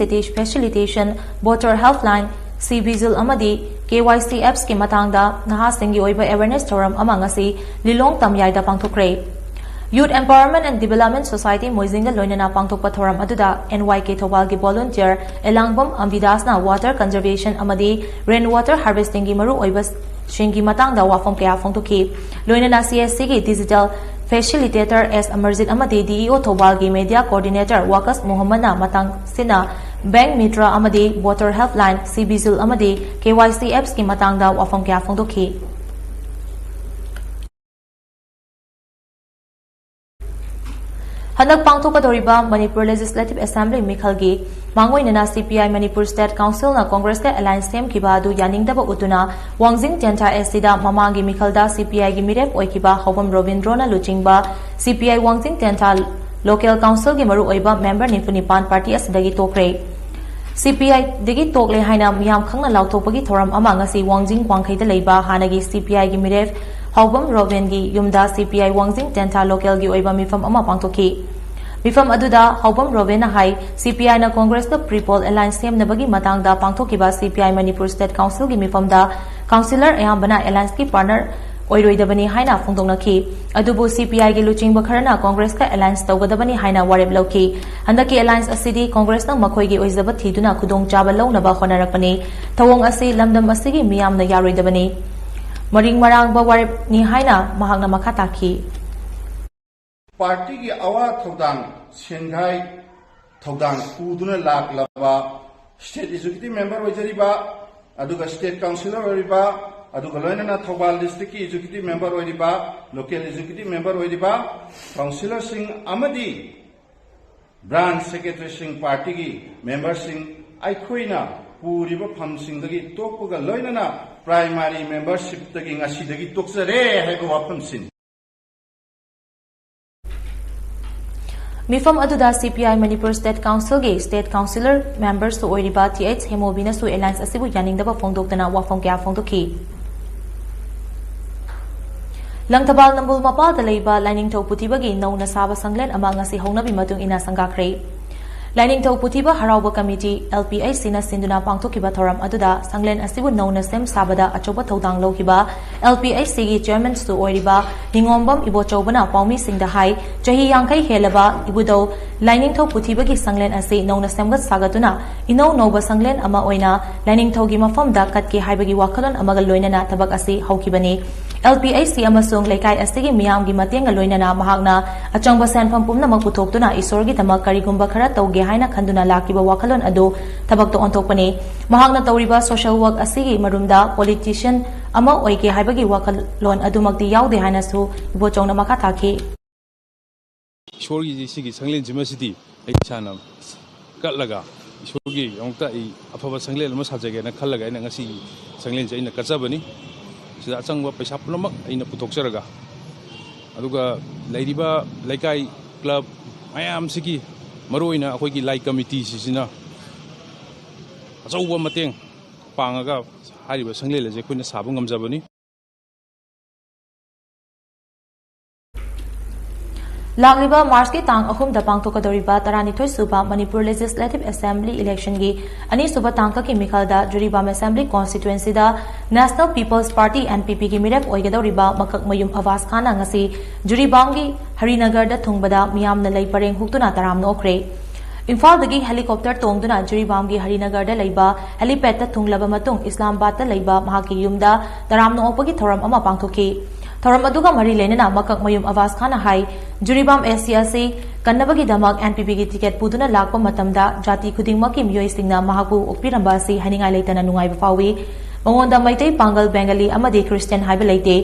ꯐꯦꯁꯤꯂꯤꯇꯦꯁꯟ, ꯚꯣꯇꯔ ꯍꯦꯜꯞꯂꯥꯏꯟ, ꯁꯤ ꯚꯤꯖꯤꯜ ꯑꯃꯗꯤ ꯀꯦ ꯋꯥꯏ ꯁꯤ ꯑꯦꯞꯁꯀꯤ ꯃꯇꯥꯡꯗ ꯅꯍꯥꯁꯤꯡꯒꯤ ꯑꯣꯏꯕ ꯑꯦꯋꯦꯔꯅꯦꯁ ꯊꯧꯔꯝ ꯑꯃ ꯉꯁꯤ ꯂꯤꯂꯣꯡ ꯇꯝꯌꯥꯏꯗ ꯄꯥꯡꯊꯣꯛꯈ꯭ꯔꯦ꯫ Youth empowerment and development society ꯃꯣꯏꯖꯤꯡꯒ ꯂꯣꯏꯅꯅ ꯄꯥꯡꯊꯣꯛꯄ ꯊꯧꯔꯝ ꯑꯗꯨꯗ ꯑꯦꯟ ꯋꯥꯏ ꯀꯦ ꯊꯧꯕꯥꯜꯒꯤ ꯚꯣꯂꯨꯟꯇꯤꯌꯔ ꯑꯦꯂꯥꯡꯕꯝ ꯑꯝꯕꯤꯗꯥꯁꯅ ꯋꯥꯇꯔ ꯀꯟꯖꯔꯚꯦꯁꯟ ꯑꯃꯗꯤ ꯔꯦꯟ ꯋꯥꯇꯔ ꯍꯥꯔꯚꯦꯁꯇꯤꯡꯒꯤ ꯃꯔꯨꯑꯣꯏꯕꯁꯤꯡꯒꯤ ꯃꯇꯥꯡꯗ ꯋꯥꯐꯝ ꯀꯌꯥ ꯐꯣꯡꯗꯣꯛꯈꯤ꯫ ꯂꯣꯏꯅꯅ ꯁꯤ ꯑꯦꯁ ꯁꯤꯒꯤ ꯗꯤꯖꯤꯇꯦꯜ ꯐꯦꯁꯤꯂꯤꯇꯦꯇꯔ ꯑꯦꯁ ꯑꯃꯔꯖꯤꯠ ꯑꯃꯗꯤ ꯗꯤ ꯏ ꯑꯣ ꯊꯧꯕꯥꯜꯒꯤ ꯃꯦꯗꯤꯌꯥ ꯀꯣꯑꯣꯔꯗꯤꯅꯦꯇꯔ ꯋꯥꯀꯁ ꯃꯣꯍꯝꯃꯗꯅ ꯃꯇꯥꯡꯁꯤꯅ ꯕꯦꯡꯛ ꯃꯤꯇ꯭ꯔ ꯑꯃꯗꯤ ꯚꯣꯇꯔ ꯍꯦꯜꯞꯂꯥꯏꯟ, ꯁꯤ ꯚꯤꯖꯤꯜ ꯑꯃꯗꯤ ꯀꯦ ꯋꯥꯏ ꯁꯤ ꯑꯦꯞꯁꯀꯤ ꯃꯇꯥꯡꯗ ꯋꯥꯐꯝ ꯀꯌꯥ ꯐꯣꯡꯗꯣꯛꯈꯤ꯫ ꯍꯟꯗꯛ ꯄꯥꯡꯊꯣꯛꯀꯗꯧꯔꯤꯕ ꯃꯅꯤꯄꯨꯔ ꯂꯦꯖꯤꯁꯂꯦꯇꯤꯚ ꯑꯦꯁꯦꯝꯕ꯭ꯂꯤ ꯃꯤꯈꯜꯒꯤ ꯃꯥꯡꯑꯣꯏꯅꯅ ꯁꯤ ꯄꯤ ꯑꯥꯏ ꯃꯅꯤꯄꯨꯔ ꯁ꯭ꯇꯦꯠ ꯀꯥꯎꯟꯁꯤꯜꯅ ꯀꯣꯡꯒ꯭ꯔꯦꯁꯀ ꯑꯦꯂꯥꯏꯟꯁ ꯁꯦꯝꯈꯤꯕ ꯑꯗꯨ ꯌꯥꯅꯤꯡꯗꯕ ꯎꯠꯇꯨꯅ ꯋꯥꯡꯖꯤꯡ ꯇꯦꯟꯊꯥ ꯑꯦꯁ ꯁꯤꯗ ꯃꯃꯥꯡꯒꯤ ꯃꯤꯈꯜꯗ ꯁꯤ ꯄꯤ ꯑꯥꯏꯒꯤ ꯃꯤꯔꯦꯞ ꯑꯣꯏꯈꯤꯕ ꯍꯧꯕꯝ ꯔꯣꯕꯤꯟꯗ꯭ꯔꯣꯅ ꯂꯨꯆꯤꯡꯕ ꯁꯤ ꯄꯤ ꯑꯥꯏ ꯋꯥꯡꯖꯤꯡ ꯇꯦꯟꯊꯥ ꯂꯣꯀꯦꯜ ꯀꯥꯎꯟꯁꯤꯜꯒꯤ ꯃꯔꯨꯑꯣꯏꯕ ꯃꯦꯝꯕꯔ ꯅꯤꯐꯨ ꯅꯤꯄꯥꯟ ꯄꯥꯔꯇꯤ ꯑꯁꯤꯗꯒꯤ ꯇꯣꯛꯈ꯭ꯔꯦ꯫ ꯁꯤ ꯄꯤ ꯑꯥꯏꯗꯒꯤ ꯇꯣꯛꯂꯦ ꯍꯥꯏꯅ ꯃꯤꯌꯥꯝ ꯈꯪꯅ ꯂꯥꯎꯊꯣꯛꯄꯒꯤ ꯊꯧꯔꯝ ꯑꯃ ꯉꯁꯤ ꯋꯥꯡꯖꯤꯡ ꯋꯥꯡꯈꯩꯗ ꯂꯩꯕ ꯍꯥꯟꯅꯒꯤ ꯁꯤ ꯄꯤ ꯑꯥꯏꯒꯤ ꯃꯤꯔꯦꯞ ꯍꯥꯎꯕꯝ ꯔꯣꯕꯤꯟꯒꯤ ꯌꯨꯝꯗ ꯁꯤ ꯄꯤ ꯑꯥꯏ ꯋꯥꯡꯖꯤꯡ ꯇꯦꯟꯊꯥ ꯂꯣꯀꯦꯜꯒꯤ ꯑꯣꯏꯕ ꯃꯤꯐꯝ ꯑꯃ ꯄꯥꯡꯊꯣꯛꯈꯤ꯫ ꯃꯤꯐꯝ ꯑꯗꯨꯗ ꯍꯥꯎꯕꯝ ꯔꯣꯕꯤꯟꯅ ꯍꯥꯏ, ꯁꯤ ꯄꯤ ꯑꯥꯏꯅ ꯀꯣꯡꯒ꯭ꯔꯦꯁꯀ ꯄ꯭ꯔꯤ ꯄꯣꯜ ꯑꯦꯂꯥꯏꯟꯁ ꯁꯦꯝꯅꯕꯒꯤ ꯃꯇꯥꯡꯗ ꯄꯥꯡꯊꯣꯛꯈꯤꯕ ꯁꯤ ꯄꯤ ꯑꯥꯏ ꯃꯅꯤꯄꯨꯔ ꯁ꯭ꯇꯦꯠ ꯀꯥꯎꯟꯁꯤꯜꯒꯤ ꯃꯤꯐꯝꯗ ꯀꯥꯎꯟꯁꯤꯂꯔ ꯑꯌꯥꯝꯕꯅ ꯑꯦꯂꯥꯏꯟꯁꯀꯤ ꯄꯥꯔꯠꯅꯔ ꯑꯣꯏꯔꯣꯏꯗꯕꯅꯤ ꯍꯥꯏꯅ ꯐꯣꯡꯗꯣꯛꯅꯈꯤ꯫ ꯑꯗꯨꯕꯨ ꯁꯤ ꯄꯤ ꯑꯥꯏꯒꯤ ꯂꯨꯆꯤꯡꯕ ꯈꯔꯅ ꯀꯣꯡꯒ꯭ꯔꯦꯁꯀ ꯑꯦꯂꯥꯏꯟꯁ ꯇꯧꯒꯗꯕꯅꯤ ꯍꯥꯏꯅ ꯋꯥꯔꯦꯞ ꯂꯧꯈꯤ꯫ ꯍꯟꯗꯛꯀꯤ ꯑꯦꯂꯥꯏꯟꯁ ꯑꯁꯤꯗꯤ ꯀꯣꯡꯒ꯭ꯔꯦꯁꯅ ꯃꯈꯣꯏꯒꯤ ꯑꯣꯏꯖꯕ ꯊꯤꯗꯨꯅ ꯈꯨꯗꯣꯡꯆꯥꯕ ꯂꯧꯅꯕ ꯍꯣꯠꯅꯔꯛꯄꯅꯤ꯫ ꯊꯧꯑꯣꯡ ꯑꯁꯤ ꯂꯝꯗꯝ ꯑꯁꯤꯒꯤ ꯃꯤꯌꯥꯝꯅ ꯌꯥꯔꯣꯏꯗꯕꯅꯤ꯫ ꯃꯔꯤꯡ ꯃꯔꯥꯡꯕ ꯋꯥꯔꯦꯞꯅꯤ ꯍꯥꯏꯅ ꯃꯍꯥꯛꯅ ꯃꯈꯥ ꯇꯥꯈꯤ꯫ ꯄꯥꯔꯇꯤꯒꯤ ꯑꯋꯥ ꯊꯧꯗꯥꯡ ꯁꯦꯟꯒꯥꯏ ꯊꯧꯗꯥꯡ ꯄꯨꯗꯨꯅ ꯂꯥꯛꯂꯕ ꯁ꯭ꯇꯦꯠ ꯑꯦꯛꯖꯤꯀ꯭ꯌꯨꯇꯤꯚ ꯃꯦꯝꯕꯔ ꯑꯣꯏꯖꯔꯤꯕ, ꯑꯗꯨꯒ ꯁ꯭ꯇꯦꯠ ꯀꯥꯎꯟꯁꯤꯂꯔ ꯑꯣꯏꯔꯤꯕ, ꯑꯗꯨꯒ ꯂꯣꯏꯅꯅ ꯊꯧꯕꯥꯜ ꯗꯤꯁꯇ꯭ꯔꯤꯛꯀꯤ ꯑꯦꯛꯖꯤꯀ꯭ꯌꯨꯇꯤꯚ ꯃꯦꯝꯕꯔ ꯑꯣꯏꯔꯤꯕ, ꯂꯣꯀꯦꯜ ꯑꯦꯛꯖꯤꯀ꯭ꯌꯨꯇꯤꯚ ꯃꯦꯝꯕꯔ ꯑꯣꯏꯔꯤꯕ ꯀꯥꯎꯟꯁꯤꯂꯔꯁꯤꯡ ꯑꯃꯗꯤ ꯕ꯭ꯔꯥꯟꯆ ꯁꯦꯀ꯭ꯔꯦꯇꯔꯤꯁꯤꯡ, ꯄꯥꯔꯇꯤꯒꯤ ꯃꯦꯝꯕꯔꯁꯤꯡ, ꯑꯩꯈꯣꯏꯅ ꯄꯨꯔꯤꯕ ꯐꯝꯁꯤꯡꯗꯒꯤ ꯇꯣꯛꯄꯒ ꯂꯣꯏꯅꯅ ꯄ꯭ꯔꯥꯏꯃꯥꯔꯤ ꯃꯦꯝꯕꯔꯁꯤꯞꯇꯒꯤ ꯉꯁꯤꯗꯒꯤ ꯇꯣꯛꯆꯔꯦ ꯍꯥꯏꯕ ꯋꯥꯐꯝꯁꯤꯅꯤ꯫ ꯃꯤꯐꯝ ꯑꯗꯨꯗ ꯁꯤ ꯄꯤ ꯑꯥꯏ ꯃꯅꯤꯄꯨꯔ ꯁ꯭ꯇꯦꯠ ꯀꯥꯎꯟꯁꯤꯜꯒꯤ ꯁ꯭ꯇꯦꯠ ꯀꯥꯎꯟꯁꯤꯂꯔ ꯃꯦꯝꯕꯔꯁꯨ ꯑꯣꯏꯔꯤꯕ ꯇꯤ ꯑꯩꯆ ꯍꯦꯃꯣꯕꯤꯅꯁꯨ ꯑꯦꯂꯥꯏꯟꯁ ꯑꯁꯤꯕꯨ ꯌꯥꯅꯤꯡꯗꯕ ꯐꯣꯡꯗꯣꯛꯇꯨꯅ ꯋꯥꯐꯝ ꯀꯌꯥ ꯐꯣꯡꯗꯣꯛꯈꯤ꯫ ꯂꯪꯊꯕꯥꯜ ꯅꯝꯕꯨꯜ ꯃꯄꯥꯜꯗ ꯂꯩꯕ ꯂꯥꯏꯅꯤꯡꯊꯧ ꯄꯨꯊꯤꯕꯒꯤ ꯅꯧꯅ ꯁꯥꯕ ꯁꯪꯂꯦꯟ ꯑꯃ ꯉꯁꯤ ꯍꯧꯅꯕꯤ ꯃꯇꯨꯡ ꯏꯟꯅ ꯁꯪꯒꯥꯈ꯭ꯔꯦ꯫ ꯂꯥꯏꯅꯤꯡꯊꯧ ꯄꯨꯊꯤꯕ ꯍꯔꯥꯎꯕ ꯀꯃꯤꯇꯤ, ꯑꯦꯜ ꯄꯤ ꯑꯩꯆ ꯁꯤꯅ ꯁꯤꯟꯗꯨꯅ ꯄꯥꯡꯊꯣꯛꯈꯤꯕ ꯊꯧꯔꯝ ꯑꯗꯨꯗ ꯁꯪꯂꯦꯟ ꯑꯁꯤꯕꯨ ꯅꯧꯅ ꯁꯦꯝ ꯁꯥꯕꯗ ꯑꯆꯧꯕ ꯊꯧꯗꯥꯡ ꯂꯧꯈꯤꯕ ꯑꯦꯜ ꯄꯤ ꯑꯩꯆ ꯁꯤꯒꯤ ꯆꯦꯌꯔꯃꯦꯟꯁꯨ ꯑꯣꯏꯔꯤꯕ ꯅꯤꯉꯣꯝꯕꯝ ꯏꯕꯣꯆꯧꯕꯅ ꯄꯥꯎꯃꯤꯁꯤꯡꯗ ꯍꯥꯏ, ꯆꯍꯤ ꯌꯥꯡꯈꯩ ꯍꯦꯜꯂꯕ ꯏꯕꯨꯙꯧ ꯂꯥꯏꯅꯤꯡꯊꯧ ꯄꯨꯊꯤꯕꯒꯤ ꯁꯪꯂꯦꯟ ꯑꯁꯤ ꯅꯧꯅ ꯁꯦꯝꯒꯠ ꯁꯥꯒꯠꯇꯨꯅ ꯏꯅꯧ ꯅꯧꯕ ꯁꯪꯂꯦꯟ ꯑꯃ ꯑꯣꯏꯅ ꯂꯥꯏꯅꯤꯡꯊꯧꯒꯤ ꯃꯐꯝꯗ ꯀꯠꯀꯦ ꯍꯥꯏꯕꯒꯤ ꯋꯥꯈꯜꯂꯣꯟ ꯑꯃꯒ ꯂꯣꯏꯅꯅ ꯊꯕꯛ ꯑꯁꯤ ꯍꯧꯈꯤꯕꯅꯤ꯫ ꯑꯦꯜ ꯄꯤ ꯑꯩꯆ ꯁꯤ ꯑꯃꯁꯨꯡ ꯂꯩꯀꯥꯏ ꯑꯁꯤꯒꯤ ꯃꯤꯌꯥꯝꯒꯤ ꯃꯇꯦꯡꯒ ꯂꯣꯏꯅꯅ ꯃꯍꯥꯛꯅ ꯑꯆꯪꯕ ꯁꯦꯟꯐꯝ ꯄꯨꯝꯅꯃꯛ ꯄꯨꯊꯣꯛꯇꯨꯅ ꯏꯁꯣꯔꯒꯤꯗꯃꯛ ꯀꯔꯤꯒꯨꯝꯕ ꯈꯔ ꯇꯧꯒꯦ ꯍꯥꯏꯅ ꯈꯟꯗꯨꯅ ꯂꯥꯛꯈꯤꯕ ꯋꯥꯈꯜꯂꯣꯟ ꯑꯗꯨ ꯊꯕꯛꯇ ꯑꯣꯟꯊꯣꯛꯄꯅꯤ꯫ ꯃꯍꯥꯛꯅ ꯇꯧꯔꯤꯕ ꯁꯣꯁꯦꯜ ꯋꯥꯔꯛ ꯑꯁꯤꯒꯤ ꯃꯔꯨꯝꯗ ꯄꯣꯂꯤꯇꯤꯁꯤꯌꯟ ꯑꯃ ꯑꯣꯏꯒꯦ ꯍꯥꯏꯕꯒꯤ ꯋꯥꯈꯜꯂꯣꯟ ꯑꯗꯨꯃꯛꯇꯤ ꯌꯥꯎꯗꯦ ꯍꯥꯏꯅꯁꯨ ꯏꯕꯣꯆꯧꯅ ꯃꯈꯥ ꯇꯥꯈꯤ꯫ ꯏꯁꯣꯔꯒꯤ ꯁꯤꯒꯤ ꯁꯪꯂꯦꯟꯁꯤꯃ ꯁꯤꯗꯤ ꯑꯩ ꯏꯁꯥꯅ ꯀꯠꯂꯒ ꯏꯁꯣꯔꯒꯤꯗꯃꯛꯇ ꯑꯩ ꯑꯐꯕ ꯁꯪꯂꯦꯟ ꯑꯃ ꯁꯥꯖꯒꯦꯅ ꯈꯜꯂꯒ ꯑꯩꯅ ꯉꯁꯤꯒꯤ ꯁꯪꯂꯦꯟꯁꯦ ꯑꯩꯅ ꯀꯠꯆꯕꯅꯤ꯫ ꯁꯤꯗ ꯑꯆꯪꯕ ꯄꯩꯁꯥ ꯄꯨꯝꯅꯃꯛ ꯑꯩꯅ ꯄꯨꯊꯣꯛꯆꯔꯒ, ꯑꯗꯨꯒ ꯂꯩꯔꯤꯕ ꯂꯩꯀꯥꯏ, ꯀ꯭ꯂꯕ ꯃꯌꯥꯝꯁꯤꯒꯤ, ꯃꯔꯨꯑꯣꯏꯅ ꯑꯩꯈꯣꯏꯒꯤ ꯂꯥꯏ ꯀꯃꯤꯇꯤꯁꯤꯁꯤꯅ ꯑꯆꯧꯕ ꯃꯇꯦꯡ ꯄꯥꯡꯉꯒ ꯍꯥꯏꯔꯤꯕ ꯁꯪꯂꯦꯟ ꯑꯁꯦ ꯑꯩꯈꯣꯏꯅ ꯁꯥꯕ ꯉꯝꯖꯕꯅꯤ꯫ ꯂꯥꯛꯂꯤꯕ ꯃꯥꯔꯆꯀꯤ ꯇꯥꯡ ꯑꯍꯨꯝꯗ ꯄꯥꯡꯊꯣꯛꯀꯗꯧꯔꯤꯕ ꯇꯔꯥꯅꯤꯊꯣꯏ ꯁꯨꯕ ꯃꯅꯤꯄꯨꯔ ꯂꯦꯖꯤꯁꯂꯦꯇꯤꯚ ꯑꯦꯁꯦꯝꯕ꯭ꯂꯤ ꯏꯂꯦꯛꯁꯟꯒꯤ ꯑꯅꯤꯁꯨꯕ ꯇꯥꯡꯀꯛꯀꯤ ꯃꯤꯈꯜꯗ ꯖꯤꯔꯤꯕꯥꯝ ꯑꯦꯁꯦꯝꯕ꯭ꯂꯤ ꯀꯣꯟꯁꯇꯤꯇ꯭ꯋꯦꯟꯁꯤꯗ national people's party, N P ꯄꯤꯒꯤ ꯃꯤꯔꯦꯞ ꯑꯣꯏꯒꯗꯧꯔꯤꯕ ꯃꯀꯛꯃꯌꯨꯝ ꯑꯕꯥꯁ ꯈꯥꯟꯅ ꯉꯁꯤ ꯖꯤꯔꯤꯕꯥꯝꯒꯤ ꯍꯔꯤꯅꯒꯔꯗ ꯊꯨꯡꯕꯗ ꯃꯤꯌꯥꯝꯅ ꯂꯩ ꯄꯔꯦꯡ ꯍꯨꯛꯇꯨꯅ ꯇꯔꯥꯝꯅ ꯑꯣꯛꯈ꯭ꯔꯦ꯫ ꯏꯝꯐꯥꯜꯗꯒꯤ ꯍꯦꯂꯤꯀꯣꯞꯇꯔ ꯇꯣꯡꯗꯨꯅ ꯖꯤꯔꯤꯕꯥꯝꯒꯤ ꯍꯔꯤꯅꯒꯔꯗ ꯂꯩꯕ ꯍꯦꯂꯤꯄꯦꯗꯇ ꯊꯨꯡꯂꯕ ꯃꯇꯨꯡ ꯏꯁꯂꯥꯃꯥꯕꯥꯗꯇ ꯂꯩꯕ ꯃꯍꯥꯛꯀꯤ ꯌꯨꯝꯗ ꯇꯔꯥꯝꯅ ꯑꯣꯛꯄꯒꯤ ꯊꯧꯔꯝ ꯑꯃ ꯄꯥꯡꯊꯣꯛꯈꯤ꯫ ꯊꯧꯔꯝ ꯑꯗꯨꯒ ꯃꯔꯤ ꯂꯩꯅꯅ ꯃꯀꯛꯃꯌꯨꯝ ꯑꯕꯥꯁ ꯈꯥꯟꯅ ꯍꯥꯏ, ꯖꯤꯔꯤꯕꯥꯝ ꯑꯦꯁ ꯁꯤ ꯑꯁꯤ ꯀꯟꯅꯕꯒꯤꯗꯃꯛ ꯑꯦꯟ ꯄꯤ ꯄꯤꯒꯤ ꯇꯤꯀꯦꯠ ꯄꯨꯗꯨꯅ ꯂꯥꯛꯄ ꯃꯇꯝꯗ ꯖꯥꯇꯤ ꯈꯨꯗꯤꯡꯃꯛꯀꯤ ꯃꯤꯑꯣꯏꯁꯤꯡꯅ ꯃꯍꯥꯛꯄꯨ ꯑꯣꯛꯄꯤꯔꯝꯕ ꯑꯁꯤ ꯍꯥꯏꯅꯤꯡꯉꯥꯏ ꯂꯩꯇꯅ ꯅꯨꯡꯉꯥꯏꯕ ꯐꯥꯎꯏ꯫ ꯃꯉꯣꯟꯗ ꯃꯩꯇꯩ, ꯄꯥꯡꯒꯜ, ꯕꯦꯡꯒꯂꯤ ꯑꯃꯗꯤ ꯈ꯭ꯔꯤꯁꯇꯤꯌꯥꯟ ꯍꯥꯏꯕ ꯂꯩꯇꯦ꯫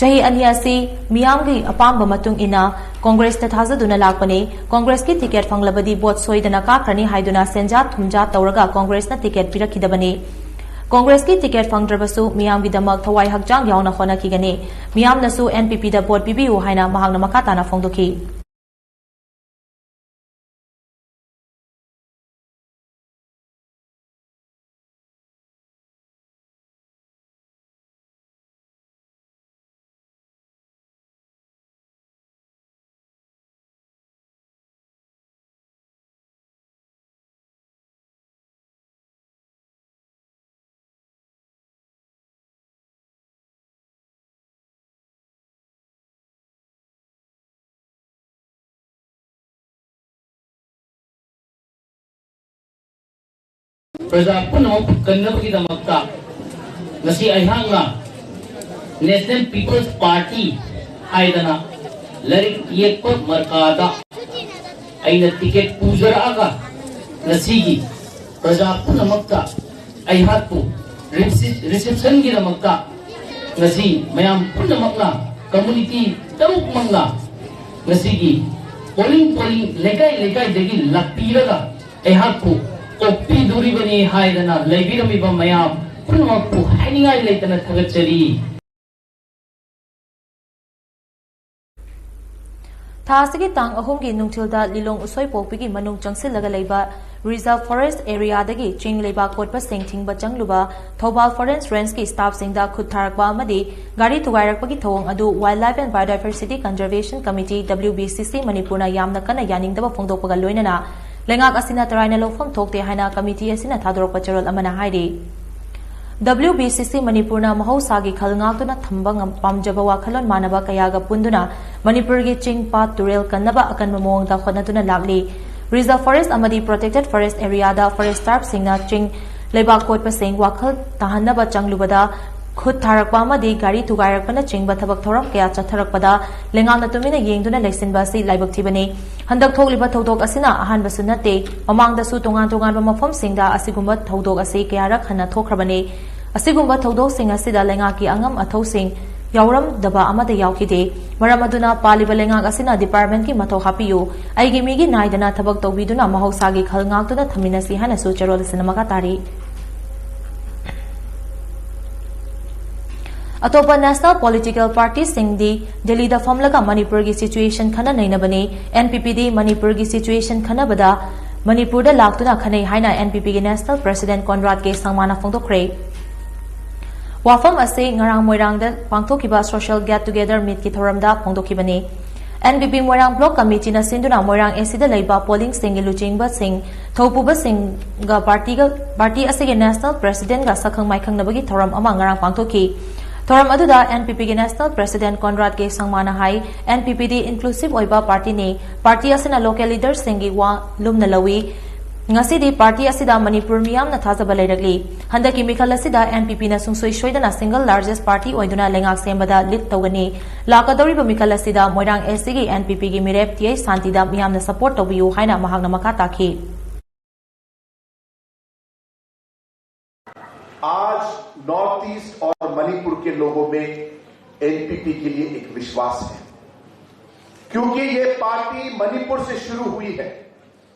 ꯆꯍꯤ ꯑꯅꯤ ꯑꯁꯤ ꯃꯤꯌꯥꯝꯒꯤ ꯑꯄꯥꯝꯕ ꯃꯇꯨꯡ ꯏꯟꯅ ꯀꯣꯡꯒ꯭ꯔꯦꯁꯇ ꯊꯥꯖꯗꯨꯅ ꯂꯥꯛꯄꯅꯤ꯫ ꯀꯣꯡꯒ꯭ꯔꯦꯁꯀꯤ ꯇꯤꯀꯦꯠ ꯐꯪꯂꯕꯗꯤ ꯚꯣꯠ ꯁꯣꯏꯗꯅ ꯀꯥꯈ꯭ꯔꯅꯤ ꯍꯥꯏꯗꯨꯅ ꯁꯦꯟꯖꯥ ꯊꯨꯝꯖꯥ ꯇꯧꯔꯒ ꯀꯣꯡꯒ꯭ꯔꯦꯁꯅ ꯇꯤꯀꯦꯠ ꯄꯤꯔꯛꯈꯤꯗꯕꯅꯤ꯫ ꯀꯣꯡꯒ꯭ꯔꯦꯁꯀꯤ ꯇꯤꯀꯦꯠ ꯐꯪꯗ꯭ꯔꯕꯁꯨ ꯃꯤꯌꯥꯝꯒꯤꯗꯃꯛ ꯊꯋꯥꯏ ꯍꯛꯆꯥꯡ ꯌꯥꯎꯅ ꯍꯣꯠꯅꯈꯤꯒꯅꯤ꯫ ꯃꯤꯌꯥꯝꯅꯁꯨ ꯑꯦꯟ ꯄꯤ ꯄꯤꯗ ꯚꯣꯠ ꯄꯤꯕꯤꯌꯨ ꯍꯥꯏꯅ ꯃꯍꯥꯛꯅ ꯃꯈꯥ ꯇꯥꯅ ꯐꯣꯡꯗꯣꯛꯈꯤ꯫ ꯄ꯭ꯔꯖꯥ ꯄꯨꯝꯅꯃꯛ ꯀꯟꯅꯕꯒꯤꯗꯃꯛꯇ ꯉꯁꯤ ꯑꯩꯍꯥꯛꯅ ꯅꯦꯁꯅꯦꯜ ꯄꯤꯄꯜꯁ ꯄꯥꯔꯇꯤ ꯍꯥꯏꯗꯅ ꯂꯥꯏꯔꯤꯛ ꯌꯦꯛꯄ ꯃꯔꯀꯥꯗ ꯑꯩꯅ ꯇꯤꯀꯦꯠ ꯄꯨꯖꯔꯛꯑꯒ ꯉꯁꯤꯒꯤ ꯄ꯭ꯔꯖꯥ ꯄꯨꯝꯅꯃꯛꯇ ꯑꯩꯍꯥꯛꯄꯨ ꯔꯤꯁꯤꯞ-, ꯔꯤꯁꯤꯞꯁꯟꯒꯤꯗꯃꯛꯇ ꯉꯁꯤ ꯃꯌꯥꯝ ꯄꯨꯝꯅꯃꯛꯅ, ꯀꯝꯃꯨꯅꯤꯇꯤ ꯇꯔꯨꯛꯃꯛꯅ ꯉꯁꯤꯒꯤ ꯄꯣꯂꯤꯡ ꯄꯣꯂꯤꯡ, ꯂꯩꯀꯥꯏ ꯂꯩꯀꯥꯏꯗꯒꯤ ꯂꯥꯛꯄꯤꯔꯒ ꯑꯩꯍꯥꯛꯄꯨ ꯑꯣꯛꯄꯤꯗꯣꯔꯤꯕꯅꯤ ꯍꯥꯏꯗꯅ ꯂꯩꯕꯤꯔꯝꯃꯤꯕ ꯃꯌꯥꯝ ꯄꯨꯝꯅꯃꯛꯄꯨ ꯍꯥꯏꯅꯤꯡꯉꯥꯏ ꯂꯩꯇꯅ ꯊꯥꯒꯠꯆꯔꯤ꯫ ꯊꯥ ꯑꯁꯤꯒꯤ ꯇꯥꯡ ꯑꯍꯨꯝꯒꯤ ꯅꯨꯡꯊꯤꯜꯗ ꯂꯤꯂꯣꯡ ꯎꯁꯣꯏꯄꯣꯛꯄꯤꯒꯤ ꯃꯅꯨꯡ ꯆꯪꯁꯤꯜꯂꯒ ꯂꯩꯕ Reserve Forest Areaꯗꯒꯤ ꯆꯤꯡ ꯂꯩꯕꯥꯛ ꯀꯣꯠꯄꯁꯤꯡ ꯊꯤꯡꯕ ꯆꯪꯂꯨꯕ ꯊꯧꯕꯥꯜ Forest Rangeꯀꯤ staffꯁꯤꯡꯗ ꯈꯨꯠ ꯊꯥꯔꯛꯄ ꯑꯃꯗꯤ ꯒꯥꯔꯤ ꯊꯨꯒꯥꯏꯔꯛꯄꯒꯤ ꯊꯧꯑꯣꯡ ꯑꯗꯨ Wildlife and Biodiversity Conservation Committee, W B C C, ꯃꯅꯤꯄꯨꯔꯅ ꯌꯥꯝꯅ ꯀꯟꯅ ꯌꯥꯅꯤꯡꯗꯕ ꯐꯣꯡꯗꯣꯛꯄꯒ ꯂꯣꯏꯅꯅ ꯂꯩꯉꯥꯛ ꯑꯁꯤꯅ ꯇꯔꯥꯏꯅ ꯂꯧꯐꯝ ꯊꯣꯛꯇꯦ ꯍꯥꯏꯅ committee ꯑꯁꯤꯅ ꯊꯥꯗꯣꯔꯛꯄ ꯆꯦꯔꯣꯜ ꯑꯃꯅ ꯍꯥꯏꯔꯤ꯫ W B C C ꯃꯅꯤꯄꯨꯔꯅ ꯃꯍꯧꯁꯥꯒꯤ ꯈꯜ ꯉꯥꯛꯇꯨꯅ ꯊꯝꯕ ꯉꯝ-, ꯄꯥꯝꯖꯕ ꯋꯥꯈꯜꯂꯣꯟ ꯃꯥꯟꯅꯕ ꯀꯌꯥꯒ ꯄꯨꯟꯗꯨꯅ ꯃꯅꯤꯄꯨꯔꯒꯤ ꯆꯤꯡ, ꯄꯥꯠ, ꯇꯨꯔꯦꯜ ꯀꯟꯅꯕ ꯑꯀꯟꯕ ꯃꯑꯣꯡꯗ ꯍꯣꯠꯅꯗꯨꯅ ꯂꯥꯛꯂꯤ꯫ Reserve Forest ꯑꯃꯗꯤ Protected Forest Areaꯗ forest staffꯁꯤꯡꯅ ꯆꯤꯡ ꯂꯩꯕꯥꯛ ꯀꯣꯠꯄꯁꯤꯡ ꯋꯥꯈꯜ ꯇꯥꯍꯟꯅꯕ ꯆꯪꯂꯨꯕꯗ ꯈꯨꯠ ꯊꯥꯔꯛꯄ ꯑꯃꯗꯤ ꯒꯥꯔꯤ ꯊꯨꯒꯥꯏꯔꯛꯄꯅꯆꯤꯡꯕ ꯊꯕꯛ ꯊꯧꯔꯝ ꯀꯌꯥ ꯆꯠꯊꯔꯛꯄꯗ ꯂꯩꯉꯥꯛꯅ ꯇꯨꯃꯤꯟꯅ ꯌꯦꯡꯗꯨꯅ ꯂꯩꯁꯤꯟꯕ ꯑꯁꯤ ꯂꯥꯏꯕꯛ ꯊꯤꯕꯅꯤ꯫ ꯍꯟꯗꯛ ꯊꯣꯛꯂꯤꯕ ꯊꯧꯗꯣꯛ ꯑꯁꯤꯅ ꯑꯍꯥꯟꯕꯁꯨ ꯅꯠꯇꯦ꯫ ꯃꯃꯥꯡꯗꯁꯨ ꯇꯣꯉꯥꯟ ꯇꯣꯉꯥꯟꯕ ꯃꯐꯝꯁꯤꯡꯗ ꯑꯁꯤꯒꯨꯝꯕ ꯊꯧꯗꯣꯛ ꯑꯁꯤ ꯀꯌꯥꯔꯛ ꯍꯟꯅ ꯊꯣꯛꯈ꯭ꯔꯕꯅꯤ꯫ ꯑꯁꯤꯒꯨꯝꯕ ꯊꯧꯗꯣꯛꯁꯤꯡ ꯑꯁꯤꯗ ꯂꯩꯉꯥꯛꯀꯤ ꯑꯉꯝ ꯑꯊꯧꯁꯤꯡ ꯌꯥꯎꯔꯝꯗꯕ ꯑꯃꯠꯇ ꯌꯥꯎꯈꯤꯗꯦ꯫ ꯃꯔꯝ ꯑꯗꯨꯅ ꯄꯥꯜꯂꯤꯕ ꯂꯩꯉꯥꯛ ꯑꯁꯤꯅ departmentꯀꯤ ꯃꯊꯧ ꯍꯥꯞꯄꯤꯌꯨ꯫ ꯑꯩꯒꯤ ꯃꯤꯒꯤ ꯅꯥꯏꯗꯅ ꯊꯕꯛ ꯇꯧꯕꯤꯗꯨꯅ ꯃꯍꯧꯁꯥꯒꯤ ꯈꯜ ꯉꯥꯛꯇꯨꯅ ꯊꯝꯃꯤꯟꯅꯁꯤ ꯍꯥꯏꯅꯁꯨ ꯆꯦꯔꯣꯜ ꯑꯁꯤꯅ ꯃꯈꯥ ꯇꯥꯔꯤ꯫ ꯑꯇꯣꯞꯄ national political partyꯁꯤꯡꯗꯤ ꯗꯦꯜꯂꯤꯗ ꯐꯝꯂꯒ ꯃꯅꯤꯄꯨꯔꯒꯤ situation ꯈꯟꯅ ꯅꯩꯅꯕꯅꯤ꯫ N P Pꯗꯤ ꯃꯅꯤꯄꯨꯔꯒꯤ situation ꯈꯟꯅꯕꯗ ꯃꯅꯤꯄꯨꯔꯗ ꯂꯥꯛꯇꯨꯅ ꯈꯟꯅꯩ ꯍꯥꯏꯅ N P Pꯒꯤ national president Conrad K Sangmana ꯐꯣꯡꯗꯣꯛꯈ꯭ꯔꯦ꯫ ꯋꯥꯐꯝ ꯑꯁꯤ ꯉꯔꯥꯡ ꯃꯣꯏꯔꯥꯡꯗ ꯄꯥꯡꯊꯣꯛꯈꯤꯕ social get together meetꯀꯤ ꯊꯧꯔꯝꯗ ꯐꯣꯡꯗꯣꯛꯈꯤꯕꯅꯤ꯫ N P P ꯃꯣꯏꯔꯥꯡ block committeeꯅ ꯁꯤꯟꯗꯨꯅ ꯃꯣꯏꯔꯥꯡ ACꯗ ꯂꯩꯕ ꯄꯣꯂꯤꯡꯁꯤꯡꯒꯤ ꯂꯨꯆꯤꯡꯕꯁꯤꯡ, ꯊꯧꯄꯨꯕꯁꯤꯡꯒ partyꯒ, party ꯑꯁꯤꯒꯤ national presidentꯒ ꯁꯛꯈꯪ ꯃꯥꯏꯈꯪꯅꯕꯒꯤ ꯊꯧꯔꯝ ꯑꯃ ꯉꯔꯥꯡ ꯄꯥꯡꯊꯣꯛꯈꯤ꯫ ꯊꯧꯔꯝ ꯑꯗꯨꯗ N P Pꯒꯤ national president Conrad K Sangmana ꯍꯥꯏ, N P Pꯗꯤ inclusive ꯑꯣꯏꯕ partyꯅꯤ꯫ Party ꯑꯁꯤꯅ local leaderꯁꯤꯡꯒꯤ ꯋꯥ ꯂꯨꯝꯅ ꯂꯧꯏ꯫ ꯉꯁꯤꯗꯤ party ꯑꯁꯤꯗ ꯃꯅꯤꯄꯨꯔ ꯃꯤꯌꯥꯝꯅ ꯊꯥꯖꯕ ꯂꯩꯔꯛꯂꯤ꯫ ꯍꯟꯗꯛꯀꯤ ꯃꯤꯈꯜ ꯑꯁꯤꯗ N P Pꯅ ꯁꯨꯡꯁꯣꯏ ꯁꯣꯏꯗꯅ single largest party ꯑꯣꯏꯗꯨꯅ ꯂꯩꯉꯥꯛ ꯁꯦꯝꯕꯗ lead ꯇꯧꯒꯅꯤ꯫ ꯂꯥꯛꯀꯗꯧꯔꯤꯕ ꯃꯤꯈꯜ ꯑꯁꯤꯗ ꯃꯣꯏꯔꯥꯡ ACꯒꯤ N P Pꯒꯤ ꯃꯤꯔꯦꯞ T I ꯁꯥꯟꯇꯤꯗ ꯃꯤꯌꯥꯝꯅ support ꯇꯧꯕꯤꯌꯨ ꯍꯥꯏꯅ ꯃꯍꯥꯛꯅ ꯃꯈꯥ ꯇꯥꯈꯤ꯫ आज North East और मणिपुर के लोगों में N P P के लिए एक विश्वास है, क्योंकि ये पार्टी मणिपुर से शुरू हुई है,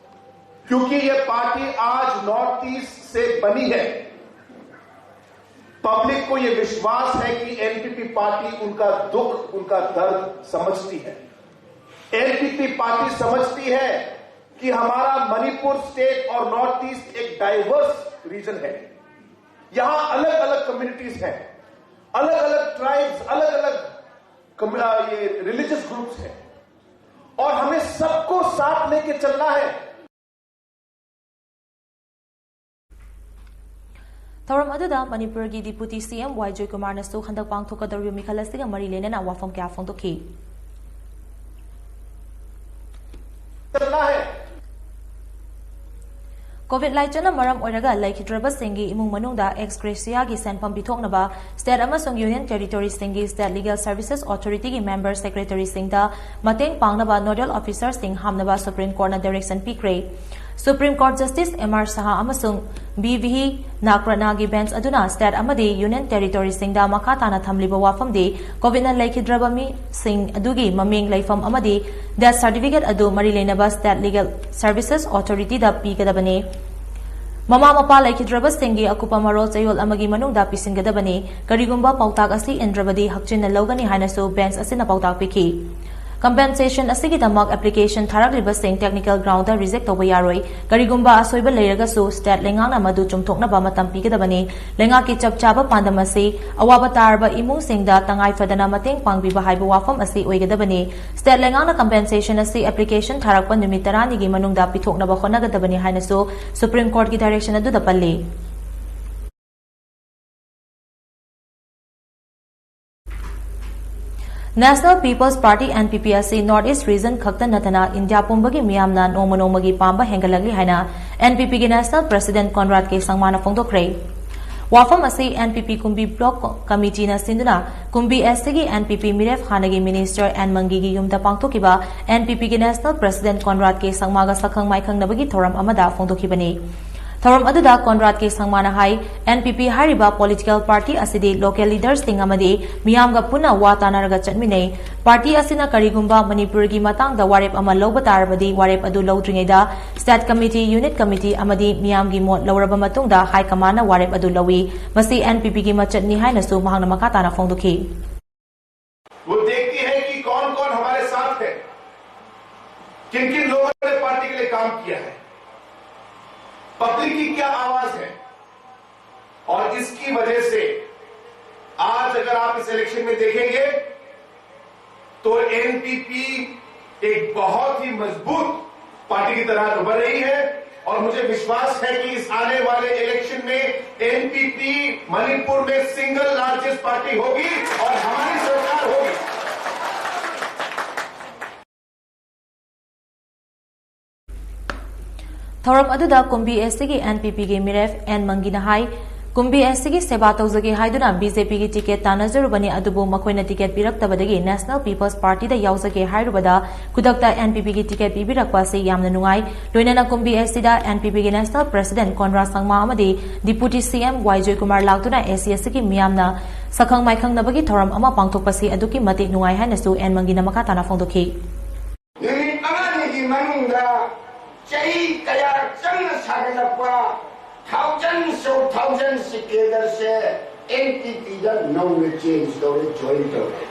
क्योंकि ये पार्टी आज North East से बनी है। पब्लिक को ये विश्वास है कि N P P पार्टी उनका दुख, उनका दर्द समझती है। N P P पार्टी समझती है कि हमारा मणिपुर स्टेट और नॉर्थ ईस्ट एक डाइवर्स रीजन है। यहाँ अलग अलग कम्युनिटीज हैं, अलग अलग ट्राइब्स, अलग अलग कम्यु- ये रिलीजियस ग्रुप्स हैं, और हमें सबको साथ लेके चलना है। ꯊꯧꯔꯝ ꯑꯗꯨꯗ ꯃꯅꯤꯄꯨꯔꯒꯤ ꯗꯤꯄꯨꯇꯤ ꯁꯤ ꯑꯦꯝ ꯋꯥꯏ ꯖꯣꯏꯀꯨꯃꯥꯔꯅꯁꯨ ꯍꯟꯗꯛ ꯄꯥꯡꯊꯣꯛꯀꯗꯧꯔꯤꯕ ꯃꯤꯈꯜ ꯑꯁꯤꯒ ꯃꯔꯤ ꯂꯩꯅꯅ ꯋꯥꯐꯝ ꯀꯌꯥ ꯐꯣꯡꯗꯣꯛꯈꯤ꯫ चलना है। ꯀꯣꯚꯤꯗ ꯂꯥꯏꯆꯠꯅ ꯃꯔꯝ ꯑꯣꯏꯔꯒ ꯂꯩꯈꯤꯗ꯭ꯔꯕꯁꯤꯡꯒꯤ ꯏꯃꯨꯡ ꯃꯅꯨꯡꯗ ꯑꯦꯛꯁ ꯒ꯭ꯔꯦꯁꯤꯌꯥꯒꯤ ꯁꯦꯟꯐꯝ ꯄꯤꯊꯣꯛꯅꯕ ꯁ꯭ꯇꯦꯠ ꯑꯃꯁꯨꯡ ꯌꯨꯅꯤꯌꯟ ꯇꯦꯔꯤꯇꯣꯔꯤꯁꯤꯡꯒꯤ ꯁ꯭ꯇꯦꯠ ꯂꯤꯒꯦꯜ ꯁꯔꯚꯤꯁꯦꯁ ꯑꯣꯊꯣꯔꯤꯇꯤꯒꯤ ꯃꯦꯝꯕꯔ ꯁꯦꯀ꯭ꯔꯦꯇꯔꯤꯁꯤꯡꯗ ꯃꯇꯦꯡ ꯄꯥꯡꯅꯕ ꯅꯣꯗꯦꯜ ꯑꯣꯐꯤꯁꯔꯁꯤꯡ ꯍꯥꯝꯅꯕ ꯁꯨꯄ꯭ꯔꯤꯝ ꯀꯣꯔꯠꯅ ꯗꯥꯏꯔꯦꯛꯁꯟ ꯄꯤꯈ꯭ꯔꯦ꯫ Supreme court justice M R Shah ꯑꯃꯁꯨꯡ ꯕꯤ ꯚꯤ ꯅꯥꯒ꯭ꯔꯠꯅꯥꯒꯤ ꯕꯦꯟꯆ ꯑꯗꯨꯅ ꯁ꯭ꯇꯦꯠ ꯑꯃꯗꯤ ꯌꯨꯅꯤꯌꯟ ꯇꯦꯔꯤꯇꯣꯔꯤꯁꯤꯡꯗ ꯃꯈꯥ ꯇꯥꯅ ꯊꯝꯂꯤꯕ ꯋꯥꯐꯝꯗꯤ ꯀꯣꯚꯤꯗꯅ ꯂꯩꯈꯤꯗ꯭ꯔꯕ ꯃꯤꯁꯤꯡ ꯑꯗꯨꯒꯤ ꯃꯃꯤꯡ, ꯂꯩꯐꯝ ꯑꯃꯗꯤ ꯗꯦꯊ ꯁꯥꯔꯇꯤꯐꯤꯀꯦꯠ ꯑꯗꯨ ꯃꯔꯤ ꯂꯩꯅꯕ ꯁ꯭ꯇꯦꯠ ꯂꯤꯒꯦꯜ ꯁꯔꯚꯤꯁꯦꯁ ꯑꯣꯊꯣꯔꯤꯇꯤꯗ ꯄꯤꯒꯗꯕꯅꯤ꯫ ꯃꯃꯥ ꯃꯄꯥ ꯂꯩꯈꯤꯗ꯭ꯔꯕꯁꯤꯡꯒꯤ ꯑꯀꯨꯞꯄ ꯃꯔꯣꯜ ꯆꯌꯣꯜ ꯑꯃꯒꯤ ꯃꯅꯨꯡꯗ ꯄꯤꯁꯤꯟꯒꯗꯕꯅꯤ꯫ ꯀꯔꯤꯒꯨꯝꯕ ꯄꯥꯎꯇꯥꯛ ꯑꯁꯤ ꯏꯟꯗ꯭ꯔꯕꯗꯤ ꯍꯛꯆꯤꯟꯅ ꯂꯧꯒꯅꯤ ꯍꯥꯏꯅꯁꯨ ꯕꯦꯟꯆ ꯑꯁꯤꯅ ꯄꯥꯎꯇꯥꯛ ꯄꯤꯈꯤ꯫ ꯀꯝꯄꯦꯟꯁꯦꯁꯟ ꯑꯁꯤꯒꯤꯗꯃꯛ ꯑꯦꯄ꯭ꯂꯤꯀꯦꯁꯟ ꯊꯥꯔꯛꯂꯤꯕꯁꯤꯡ ꯇꯦꯛꯅꯤꯀꯦꯜ ꯒ꯭ꯔꯥꯎꯟꯗ ꯔꯤꯖꯦꯛ ꯇꯧꯕ ꯌꯥꯔꯣꯏ꯫ ꯀꯔꯤꯒꯨꯝꯕ ꯑꯁꯣꯏꯕ ꯂꯩꯔꯒꯁꯨ ꯁ꯭ꯇꯦꯠ ꯂꯩꯉꯥꯛꯅ ꯃꯗꯨ ꯆꯨꯝꯊꯣꯛꯅꯕ ꯃꯇꯝ ꯄꯤꯒꯗꯕꯅꯤ꯫ ꯂꯩꯉꯥꯛꯀꯤ ꯆꯞ ꯆꯥꯕ ꯄꯥꯟꯗꯝ ꯑꯁꯤ ꯑꯋꯥꯕ ꯇꯥꯔꯕ ꯏꯃꯨꯡꯁꯤꯡꯗ ꯇꯉꯥꯏ ꯐꯗꯅ ꯃꯇꯦꯡ ꯄꯥꯡꯕꯤꯕ ꯍꯥꯏꯕ ꯋꯥꯐꯝ ꯑꯁꯤ ꯑꯣꯏꯒꯗꯕꯅꯤ꯫ ꯁ꯭ꯇꯦꯠ ꯂꯩꯉꯥꯛꯅ ꯀꯝꯄꯦꯟꯁꯦꯁꯟ ꯑꯁꯤ ꯑꯦꯄ꯭ꯂꯤꯀꯦꯁꯟ ꯊꯥꯔꯛꯄ ꯅꯨꯃꯤꯠ ꯇꯔꯥꯅꯤꯒꯤ ꯃꯅꯨꯡꯗ ꯄꯤꯊꯣꯛꯅꯕ ꯍꯣꯠꯅꯒꯗꯕꯅꯤ ꯍꯥꯏꯅꯁꯨ ꯁꯨꯄ꯭ꯔꯤꯝ ꯀꯣꯔꯠꯀꯤ ꯗꯥꯏꯔꯦꯛꯁꯟ ꯑꯗꯨꯗ ꯄꯜꯂꯤ꯫ National People's Party, N P P, ꯑꯁꯤ ꯅꯣꯔꯠ ꯏꯁ ꯔꯤꯖꯟ ꯈꯛꯇ ꯅꯠꯇꯅ ꯏꯟꯗꯤꯌꯥ ꯄꯨꯝꯕꯒꯤ ꯃꯤꯌꯥꯝꯅ ꯅꯣꯡꯃ ꯅꯣꯡꯃꯒꯤ ꯄꯥꯝꯕ ꯍꯦꯟꯒꯠꯂꯛꯂꯤ ꯍꯥꯏꯅ N P P ꯒꯤ ꯅꯦꯁꯅꯦꯜ ꯄ꯭ꯔꯁꯤꯗꯦꯟꯠ ꯀꯣꯟꯔꯥꯗ ꯀꯦ ꯁꯪꯃꯥꯅ ꯐꯣꯡꯗꯣꯛꯈ꯭ꯔꯦ꯫ ꯋꯥꯐꯝ ꯑꯁꯤ N P P ꯀꯨꯝꯕꯤ ꯕ꯭ꯂꯣꯛ ꯀꯃꯤꯇꯤꯅ ꯁꯤꯟꯗꯨꯅ ꯀꯨꯝꯕꯤ ꯑꯦꯁ ꯁꯤꯒꯤ N P P ꯃꯤꯔꯦꯞ ꯍꯥꯟꯅꯒꯤ ꯃꯤꯅꯤꯁꯇꯔ ꯑꯦꯟ ꯃꯪꯒꯤꯒꯤ ꯌꯨꯝꯗ ꯄꯥꯡꯊꯣꯛꯈꯤꯕ N P P ꯒꯤ ꯅꯦꯁꯅꯦꯜ ꯄ꯭ꯔꯁꯤꯗꯦꯟꯠ ꯀꯣꯟꯔꯥꯗ ꯀꯦ ꯁꯪꯃꯥꯒ ꯁꯛꯈꯪ ꯃꯥꯏꯈꯪꯅꯕꯒꯤ ꯊꯧꯔꯝ ꯑꯃꯗ ꯐꯣꯡꯗꯣꯛꯈꯤꯕꯅꯤ꯫ ꯊꯧꯔꯝ ꯑꯗꯨꯗ ꯀꯣꯟꯔꯥꯗ ꯀꯦ ꯁꯪꯃꯥꯅ ꯍꯥꯏ, N P P ꯍꯥꯏꯔꯤꯕ ꯄꯣꯂꯤꯇꯤꯀꯦꯜ ꯄꯥꯔꯇꯤ ꯑꯁꯤꯗꯤ ꯂꯣꯀꯦꯜ ꯂꯤꯗꯔꯁꯤꯡ ꯑꯃꯗꯤ ꯃꯤꯌꯥꯝꯒ ꯄꯨꯟꯅ ꯋꯥ ꯇꯥꯅꯔꯒ ꯆꯠꯃꯤꯟꯅꯩ꯫ ꯄꯥꯔꯇꯤ ꯑꯁꯤꯅ ꯀꯔꯤꯒꯨꯝꯕ ꯃꯅꯤꯄꯨꯔꯒꯤ ꯃꯇꯥꯡꯗ ꯋꯥꯔꯦꯞ ꯑꯃ ꯂꯧꯕ ꯇꯥꯔꯕꯗꯤ ꯋꯥꯔꯦꯞ ꯑꯗꯨ ꯂꯧꯗ꯭ꯔꯤꯉꯩꯗ ꯁ꯭ꯇꯦꯠ ꯀꯃꯤꯇꯤ, ꯌꯨꯅꯤꯠ ꯀꯃꯤꯇꯤ ꯑꯃꯗꯤ ꯃꯤꯌꯥꯝꯒꯤ ꯃꯣꯠ ꯂꯧꯔꯕ ꯃꯇꯨꯡꯗ ꯍꯥꯏ ꯀꯃꯥꯟꯅ ꯋꯥꯔꯦꯞ ꯑꯗꯨ ꯂꯧꯏ꯫ ꯃꯁꯤ N P P ꯒꯤ ꯃꯆꯠꯅꯤ ꯍꯥꯏꯅꯁꯨ ꯃꯍꯥꯛꯅ ꯃꯈꯥ ꯇꯥꯅ ꯐꯣꯡꯗꯣꯛꯈꯤ꯫ वो देखती है कि कौन कौन हमारे साथ है, किन किन लोगों ने पार्टी के लिए काम किया है, पब्लिक की क्या आवाज है, और इसकी वजह से आज अगर आप इस इलेक्शन में देखेंगे तो एनपीपी एक बहुत ही मजबूत पार्टी की तरह उभर रही है, और मुझे विश्वास है कि इस आने वाले इलेक्शन में एनपीपी मणिपुर में सिंगल लार्जेस्ट पार्टी होगी और हमारी सरकार होगी। ꯊꯧꯔꯝ ꯑꯗꯨꯗ ꯀꯨꯝꯕꯤ ꯑꯦꯁ ꯇꯤꯒꯤ ꯑꯦꯟ ꯄꯤ ꯄꯤꯒꯤ ꯃꯤꯔꯦꯞ ꯑꯦꯟ ꯃꯪꯒꯤꯅ ꯍꯥꯏ, ꯀꯨꯝꯕꯤ ꯑꯦꯁ ꯇꯤꯒꯤ ꯁꯦꯕꯥ ꯇꯧꯖꯒꯦ ꯍꯥꯏꯗꯨꯅ ꯕꯤ ꯖꯦ ꯄꯤꯒꯤ ꯇꯤꯀꯦꯠ ꯇꯥꯟꯅꯖꯔꯨꯕꯅꯤ, ꯑꯗꯨꯕꯨ ꯃꯈꯣꯏꯅ ꯇꯤꯀꯦꯠ ꯄꯤꯔꯛꯇꯕꯗꯒꯤ ꯅꯦꯁꯅꯦꯜ ꯄꯤꯄꯜꯁ ꯄꯥꯔꯇꯤꯗ ꯌꯥꯎꯖꯒꯦ ꯍꯥꯏꯔꯨꯕꯗ ꯈꯨꯗꯛꯇ ꯑꯦꯟ ꯄꯤ ꯄꯤꯒꯤ ꯇꯤꯀꯦꯠ ꯄꯤꯕꯤꯔꯛꯄ ꯑꯁꯤ ꯌꯥꯝꯅ ꯅꯨꯡꯉꯥꯏ꯫ ꯂꯣꯏꯅꯅ ꯀꯨꯝꯕꯤ ꯑꯦꯁ ꯇꯤꯗ ꯑꯦꯟ ꯄꯤ ꯄꯤꯒꯤ ꯅꯦꯁꯅꯦꯜ ꯄ꯭ꯔꯦꯁꯤꯗꯦꯟꯠ ꯀꯣꯟꯔꯥꯗ ꯁꯪꯃꯥ ꯑꯃꯗꯤ ꯗꯤꯄꯨꯇꯤ ꯁꯤ ꯑꯦꯝ ꯋꯥꯏ ꯖꯣꯏꯀꯨꯃꯥꯔ ꯂꯥꯛꯇꯨꯅ ꯑꯦ ꯁꯤ ꯑꯦꯁ ꯇꯤꯒꯤ ꯃꯤꯌꯥꯝꯅ ꯁꯛꯈꯪ ꯃꯥꯏꯈꯪꯅꯕꯒꯤ ꯊꯧꯔꯝ ꯑꯃ ꯄꯥꯡꯊꯣꯛꯄꯁꯤ ꯑꯗꯨꯛꯀꯤ ꯃꯇꯤꯛ ꯅꯨꯡꯉꯥꯏ ꯍꯥꯏꯅꯁꯨ ꯑꯦꯟ ꯃꯪꯒꯤꯅ ꯃꯈꯥ ꯇꯥꯅ ꯐꯣꯡꯗꯣꯛꯈꯤ꯫ ꯅꯨꯃꯤꯠ ꯃꯉꯥꯅꯤꯒꯤ ꯃꯅꯨꯡꯗ ꯆꯍꯤ ꯀꯌꯥ ꯆꯪꯅ ꯁꯥꯒꯠꯂꯛꯄ thousands of thousands ꯀꯤ cadre ꯁꯦ ꯑꯦꯟ ꯄꯤ ꯄꯤꯗ ꯅꯧꯅ change ꯇꯧꯔꯦ, join ꯇꯧꯔꯦ꯫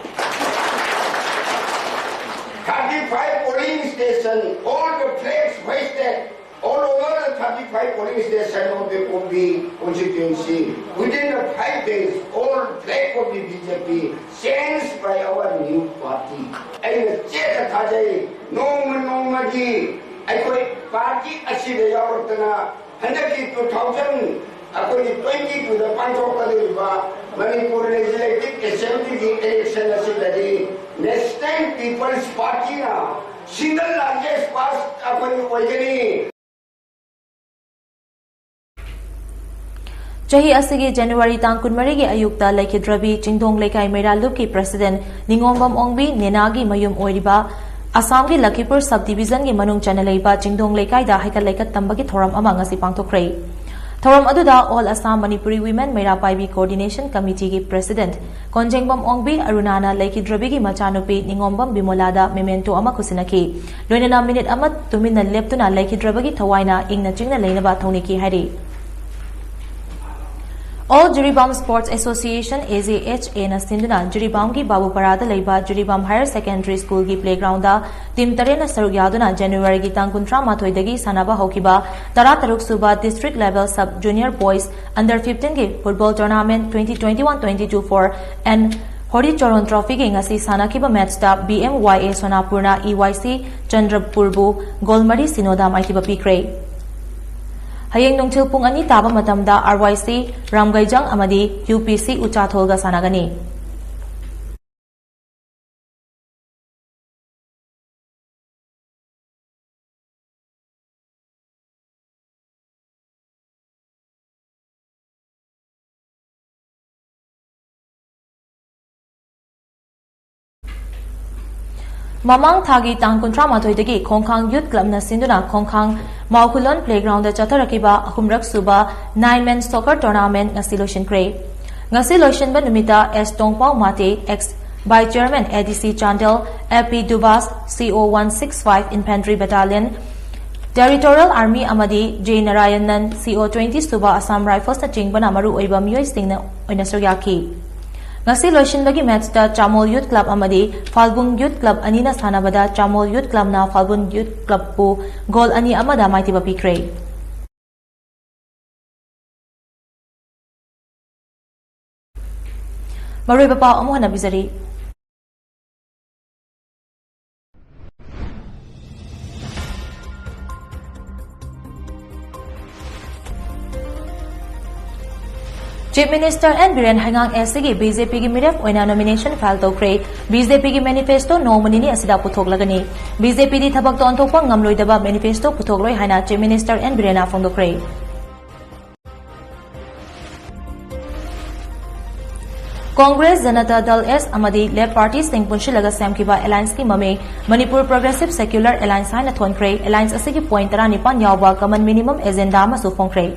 Thirty five polling station, all the flags hoisted, all over the thirty five polling station of the Kumbi constituency. Within the five days, all flag of the B J P changed by our new party. ꯑꯩꯅ ꯆꯦꯠꯅ ꯊꯥꯖꯩ, ꯅꯣꯡꯃ ꯅꯣꯡꯃꯒꯤ ꯑꯩꯈꯣꯏ party ꯑꯁꯤꯗ ꯌꯥꯎꯔꯛꯇꯅ ꯍꯟꯗꯛꯀꯤ two thousand ꯑꯩꯈꯣꯏꯒꯤ twenty two ꯗ ꯄꯥꯡꯊꯣꯛꯀꯗꯧꯔꯤꯕ Manipur Legislative Assembly ꯒꯤ election ꯑꯁꯤꯗꯗꯤ National People's Party ꯅ single largest party ꯑꯩꯈꯣꯏꯒꯤ ꯑꯣꯏꯒꯅꯤ꯫ ꯆꯍꯤ ꯑꯁꯤꯒꯤ ꯖꯅꯋꯥꯔꯤ ꯇꯥꯡ ꯀꯨꯟꯃꯔꯤꯒꯤ ꯑꯌꯨꯛꯇ ꯂꯩꯈꯤꯗ꯭ꯔꯕꯤ ꯆꯤꯡꯗꯣꯡ ꯂꯩꯀꯥꯏ ꯃꯩꯔꯥ ꯂꯨꯞꯀꯤ ꯄ꯭ꯔꯦꯁꯤꯗꯦꯟꯠ ꯅꯤꯉꯣꯝꯕꯝ ꯑꯣꯡꯕꯤ ꯅꯦꯅꯥꯒꯤ ꯃꯌꯨꯝ ꯑꯣꯏꯔꯤꯕ ꯑꯁꯥꯝꯒꯤ ꯂꯈꯤꯄꯨꯔ ꯁꯕ ꯗꯤꯕꯤꯖꯟꯒꯤ ꯃꯅꯨꯡ ꯆꯟꯅ ꯂꯩꯕ ꯆꯤꯡꯗꯣꯡ ꯂꯩꯀꯥꯏꯗ ꯍꯩꯀꯠ ꯂꯩꯀꯠ ꯇꯝꯕꯒꯤ ꯊꯧꯔꯝ ꯑꯃ ꯉꯁꯤ ꯄꯥꯡꯊꯣꯛꯈ꯭ꯔꯦ꯫ ꯊꯧꯔꯝ ꯑꯗꯨꯗ All Assam Manipuri Women ꯃꯩꯔꯥ ꯄꯥꯏꯕꯤ Coordination Committee ꯒꯤ ꯄ꯭ꯔꯦꯁꯤꯗꯦꯟꯠ ꯀꯣꯟꯖꯦꯡꯕꯝ ꯑꯣꯡꯕꯤ ꯑꯔꯨꯅꯥꯅ ꯂꯩꯈꯤꯗ꯭ꯔꯕꯤꯒꯤ ꯃꯆꯥꯅꯨꯄꯤ ꯅꯤꯉꯣꯝꯕꯝ ꯕꯤꯃꯣꯂꯥꯗ memento ꯑꯃ ꯈꯨꯠꯁꯤꯟꯅꯈꯤ꯫ ꯂꯣꯏꯅꯅ ꯃꯤꯅꯤꯠ ꯑꯃ ꯇꯨꯃꯤꯟꯅ ꯂꯦꯞꯇꯨꯅ ꯂꯩꯈꯤꯗ꯭ꯔꯕꯒꯤ ꯊꯋꯥꯏꯅ ꯏꯪꯅ ꯆꯤꯛꯅ ꯂꯩꯅꯕ ꯊꯧꯅꯤꯈꯤ ꯍꯥꯏꯔꯤ꯫ All Jiribam Sports Association, A J H A ꯅ ꯁꯤꯟꯗꯨꯅ ꯖꯤꯔꯤꯕꯥꯝꯒꯤ ꯕꯥꯕꯨꯄꯥꯔꯥꯗ ꯂꯩꯕ ꯖꯤꯔꯤꯕꯥꯝ Higher Secondary School ꯒꯤ playground ꯇ team ꯇꯔꯦꯠꯅ ꯁꯔꯨꯛ ꯌꯥꯗꯨꯅ January ꯒꯤ ꯇꯥꯡ ꯀꯨꯟꯊ꯭ꯔꯥ ꯃꯥꯊꯣꯏꯗꯒꯤ ꯁꯥꯟꯅꯕ ꯍꯧꯈꯤꯕ ꯇꯔꯥꯇꯔꯨꯛ ꯁꯨꯕ District Level Sub Junior Boys Under fifteen ꯒꯤ football tournament twenty twenty-one twenty-two four and ꯍꯣꯔꯤ ꯆꯣꯔꯣꯟ trophy ꯒꯤ ꯉꯁꯤ ꯁꯥꯟꯅꯈꯤꯕ match ꯇ B M Y A ꯁꯣꯅꯥꯄꯨꯔꯅ E Y C ꯆꯟꯗ꯭ꯔꯄꯨꯔꯕꯨ goal ꯃꯔꯤ ꯁꯤꯅꯣꯗ ꯃꯥꯏꯊꯤꯕ ꯄꯤꯈ꯭ꯔꯦ꯫ ꯍꯌꯦꯡ ꯅꯨꯡꯊꯤꯜ ꯄꯨꯡ ꯑꯅꯤ ꯇꯥꯕ ꯃꯇꯝꯗ R Y C ꯔꯥꯝꯒꯩꯖꯪ ꯑꯃꯗꯤ U P C ꯎꯆꯥꯊꯣꯜꯒ ꯁꯥꯟꯅꯒꯅꯤ꯫ ꯃꯃꯥꯡ ꯊꯥꯒꯤ ꯇꯥꯡ ꯀꯨꯟꯊ꯭ꯔꯥ ꯃꯥꯊꯣꯏꯗꯒꯤ ꯈꯣꯡꯈꯥꯡ Youth Club ꯅ ꯁꯤꯟꯗꯨꯅ ꯈꯣꯡꯈꯥꯡ ꯃꯥꯎꯈꯨꯂꯣꯟ playground ꯗ ꯆꯠꯊꯔꯛꯈꯤꯕ ꯑꯍꯨꯝꯔꯛ ꯁꯨꯕ nine man soccer tournament ꯉꯁꯤ ꯂꯣꯏꯁꯤꯟꯈ꯭ꯔꯦ꯫ ꯉꯁꯤ ꯂꯣꯏꯁꯤꯟꯕ ꯅꯨꯃꯤꯠꯇ S ꯇꯣꯡꯄꯥꯎ Mate, ex vice chairman A D C Chandel, F P ꯗꯨꯕꯥꯁ, C O one six five Infantry Battalion, Territorial Army ꯑꯃꯗꯤ J ꯅꯥꯔꯥꯌꯟꯟ, C O twenty ꯁꯨꯕ Assam Rifles ꯅꯆꯤꯡꯕꯅ ꯃꯔꯨꯑꯣꯏꯕ ꯃꯤꯑꯣꯏꯁꯤꯡꯅ ꯑꯣꯏꯅ ꯁꯔꯨꯛ ꯌꯥꯈꯤ꯫ ꯉꯁꯤ ꯂꯣꯏꯁꯤꯟꯕꯒꯤ match ꯇ ꯆꯥꯃꯣꯜ Youth Club ꯑꯃꯗꯤ ꯐꯥꯜꯒꯨꯡ Youth Club ꯑꯅꯤꯅ ꯁꯥꯟꯅꯕꯗ ꯆꯥꯃꯣꯜ Youth Club ꯅ ꯐꯥꯜꯒꯨꯡ Youth Club ꯄꯨ goal ꯑꯅꯤ ꯑꯃꯗ ꯃꯥꯏꯊꯤꯕ ꯄꯤꯈ꯭ꯔꯦ꯫ ꯃꯔꯨꯑꯣꯏꯕ ꯄꯥꯎ ꯑꯃꯨꯛ ꯍꯟꯅ ꯄꯤꯖꯔꯤ꯫ Chief Minister N Biren ꯍꯩꯉꯥꯡ S C ꯒꯤ B J P ꯒꯤ ꯃꯤꯔꯦꯞ ꯑꯣꯏꯅ nomination file ꯇꯧꯈ꯭ꯔꯦ꯫ B J P ꯒꯤ manifesto ꯅꯣꯡꯃ ꯅꯤꯅꯤ ꯑꯁꯤꯗ ꯄꯨꯊꯣꯛꯂꯒꯅꯤ꯫ B J P ꯗꯤ ꯊꯕꯛꯇ ꯑꯣꯟꯊꯣꯛꯄ ꯉꯝꯂꯣꯏꯗꯕ manifesto ꯄꯨꯊꯣꯛꯂꯣꯏ ꯍꯥꯏꯅ Chief Minister N ꯕꯤꯔꯦꯟꯅ ꯐꯣꯡꯗꯣꯛꯈ꯭ꯔꯦ꯫ Congress, Janata Dal S ꯑꯃꯗꯤ Left Party ꯁꯤꯡ ꯄꯨꯟꯁꯤꯜꯂꯒ ꯁꯦꯝꯈꯤꯕ alliance ꯀꯤ ꯃꯃꯤꯡ Manipur Progressive Secular Alliance ꯍꯥꯏꯅ ꯊꯣꯟꯈ꯭ꯔꯦ꯫ Alliance ꯑꯁꯤꯒꯤ point ꯇꯔꯥꯅꯤꯄꯥꯟ ꯌꯥꯎꯕ common minimum agenda ꯑꯃꯁꯨ ꯐꯣꯡꯈ꯭ꯔꯦ꯫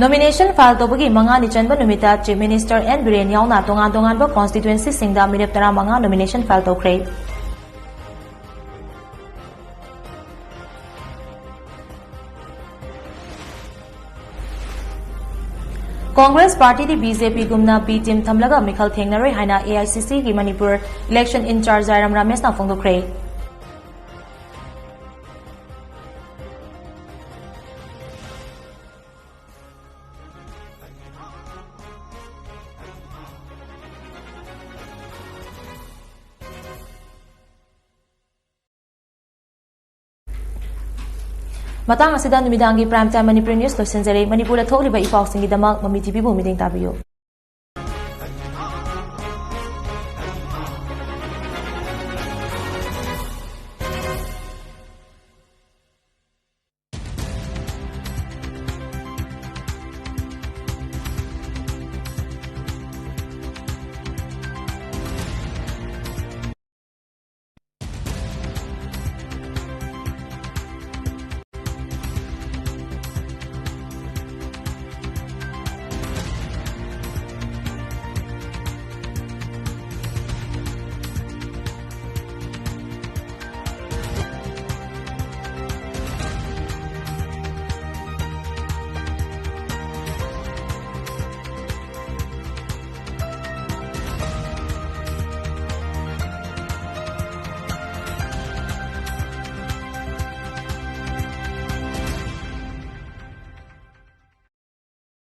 Nomination file ꯇꯧꯕꯒꯤ ꯃꯉꯥꯅꯤ ꯆꯟꯕ ꯅꯨꯃꯤꯠꯇ Chief Minister N ꯕꯤꯔꯦꯟ ꯌꯥꯎꯅ ꯇꯣꯉꯥꯟ ꯇꯣꯉꯥꯟꯕ constituency ꯁꯤꯡꯗ ꯃꯤꯔꯦꯞ ꯇꯔꯥꯃꯉꯥ nomination file ꯇꯧꯈ꯭ꯔꯦ꯫ ꯀꯣꯡꯒ꯭ꯔꯦꯁ ꯄꯥꯔꯇꯤꯗꯤ ꯕꯤ ꯖꯦ ꯄꯤꯒꯨꯝꯅ B team ꯊꯝꯂꯒ ꯃꯤꯈꯜ ꯊꯦꯡꯅꯔꯣꯏ ꯍꯥꯏꯅ A I C Cꯒꯤ Manipur election in-charge ꯖꯥꯏꯔꯥꯝ ꯔꯥꯃꯦꯁꯅ ꯐꯣꯡꯗꯣꯛꯈ꯭ꯔꯦ꯫ ꯃꯇꯥꯡ ꯑꯁꯤꯗ ꯅꯨꯃꯤꯗꯥꯡꯒꯤ Prime Time Manipuri News ꯂꯣꯏꯁꯤꯟꯖꯔꯦ꯫ ꯃꯅꯤꯄꯨꯔꯗ ꯊꯣꯛꯂꯤꯕ ꯏꯄꯥꯎꯁꯤꯡꯒꯤꯗꯃꯛ ꯃꯃꯤ ꯇꯤꯚꯤꯕꯨ ꯃꯤꯠꯌꯦꯡ ꯇꯥꯕꯤꯌꯨ꯫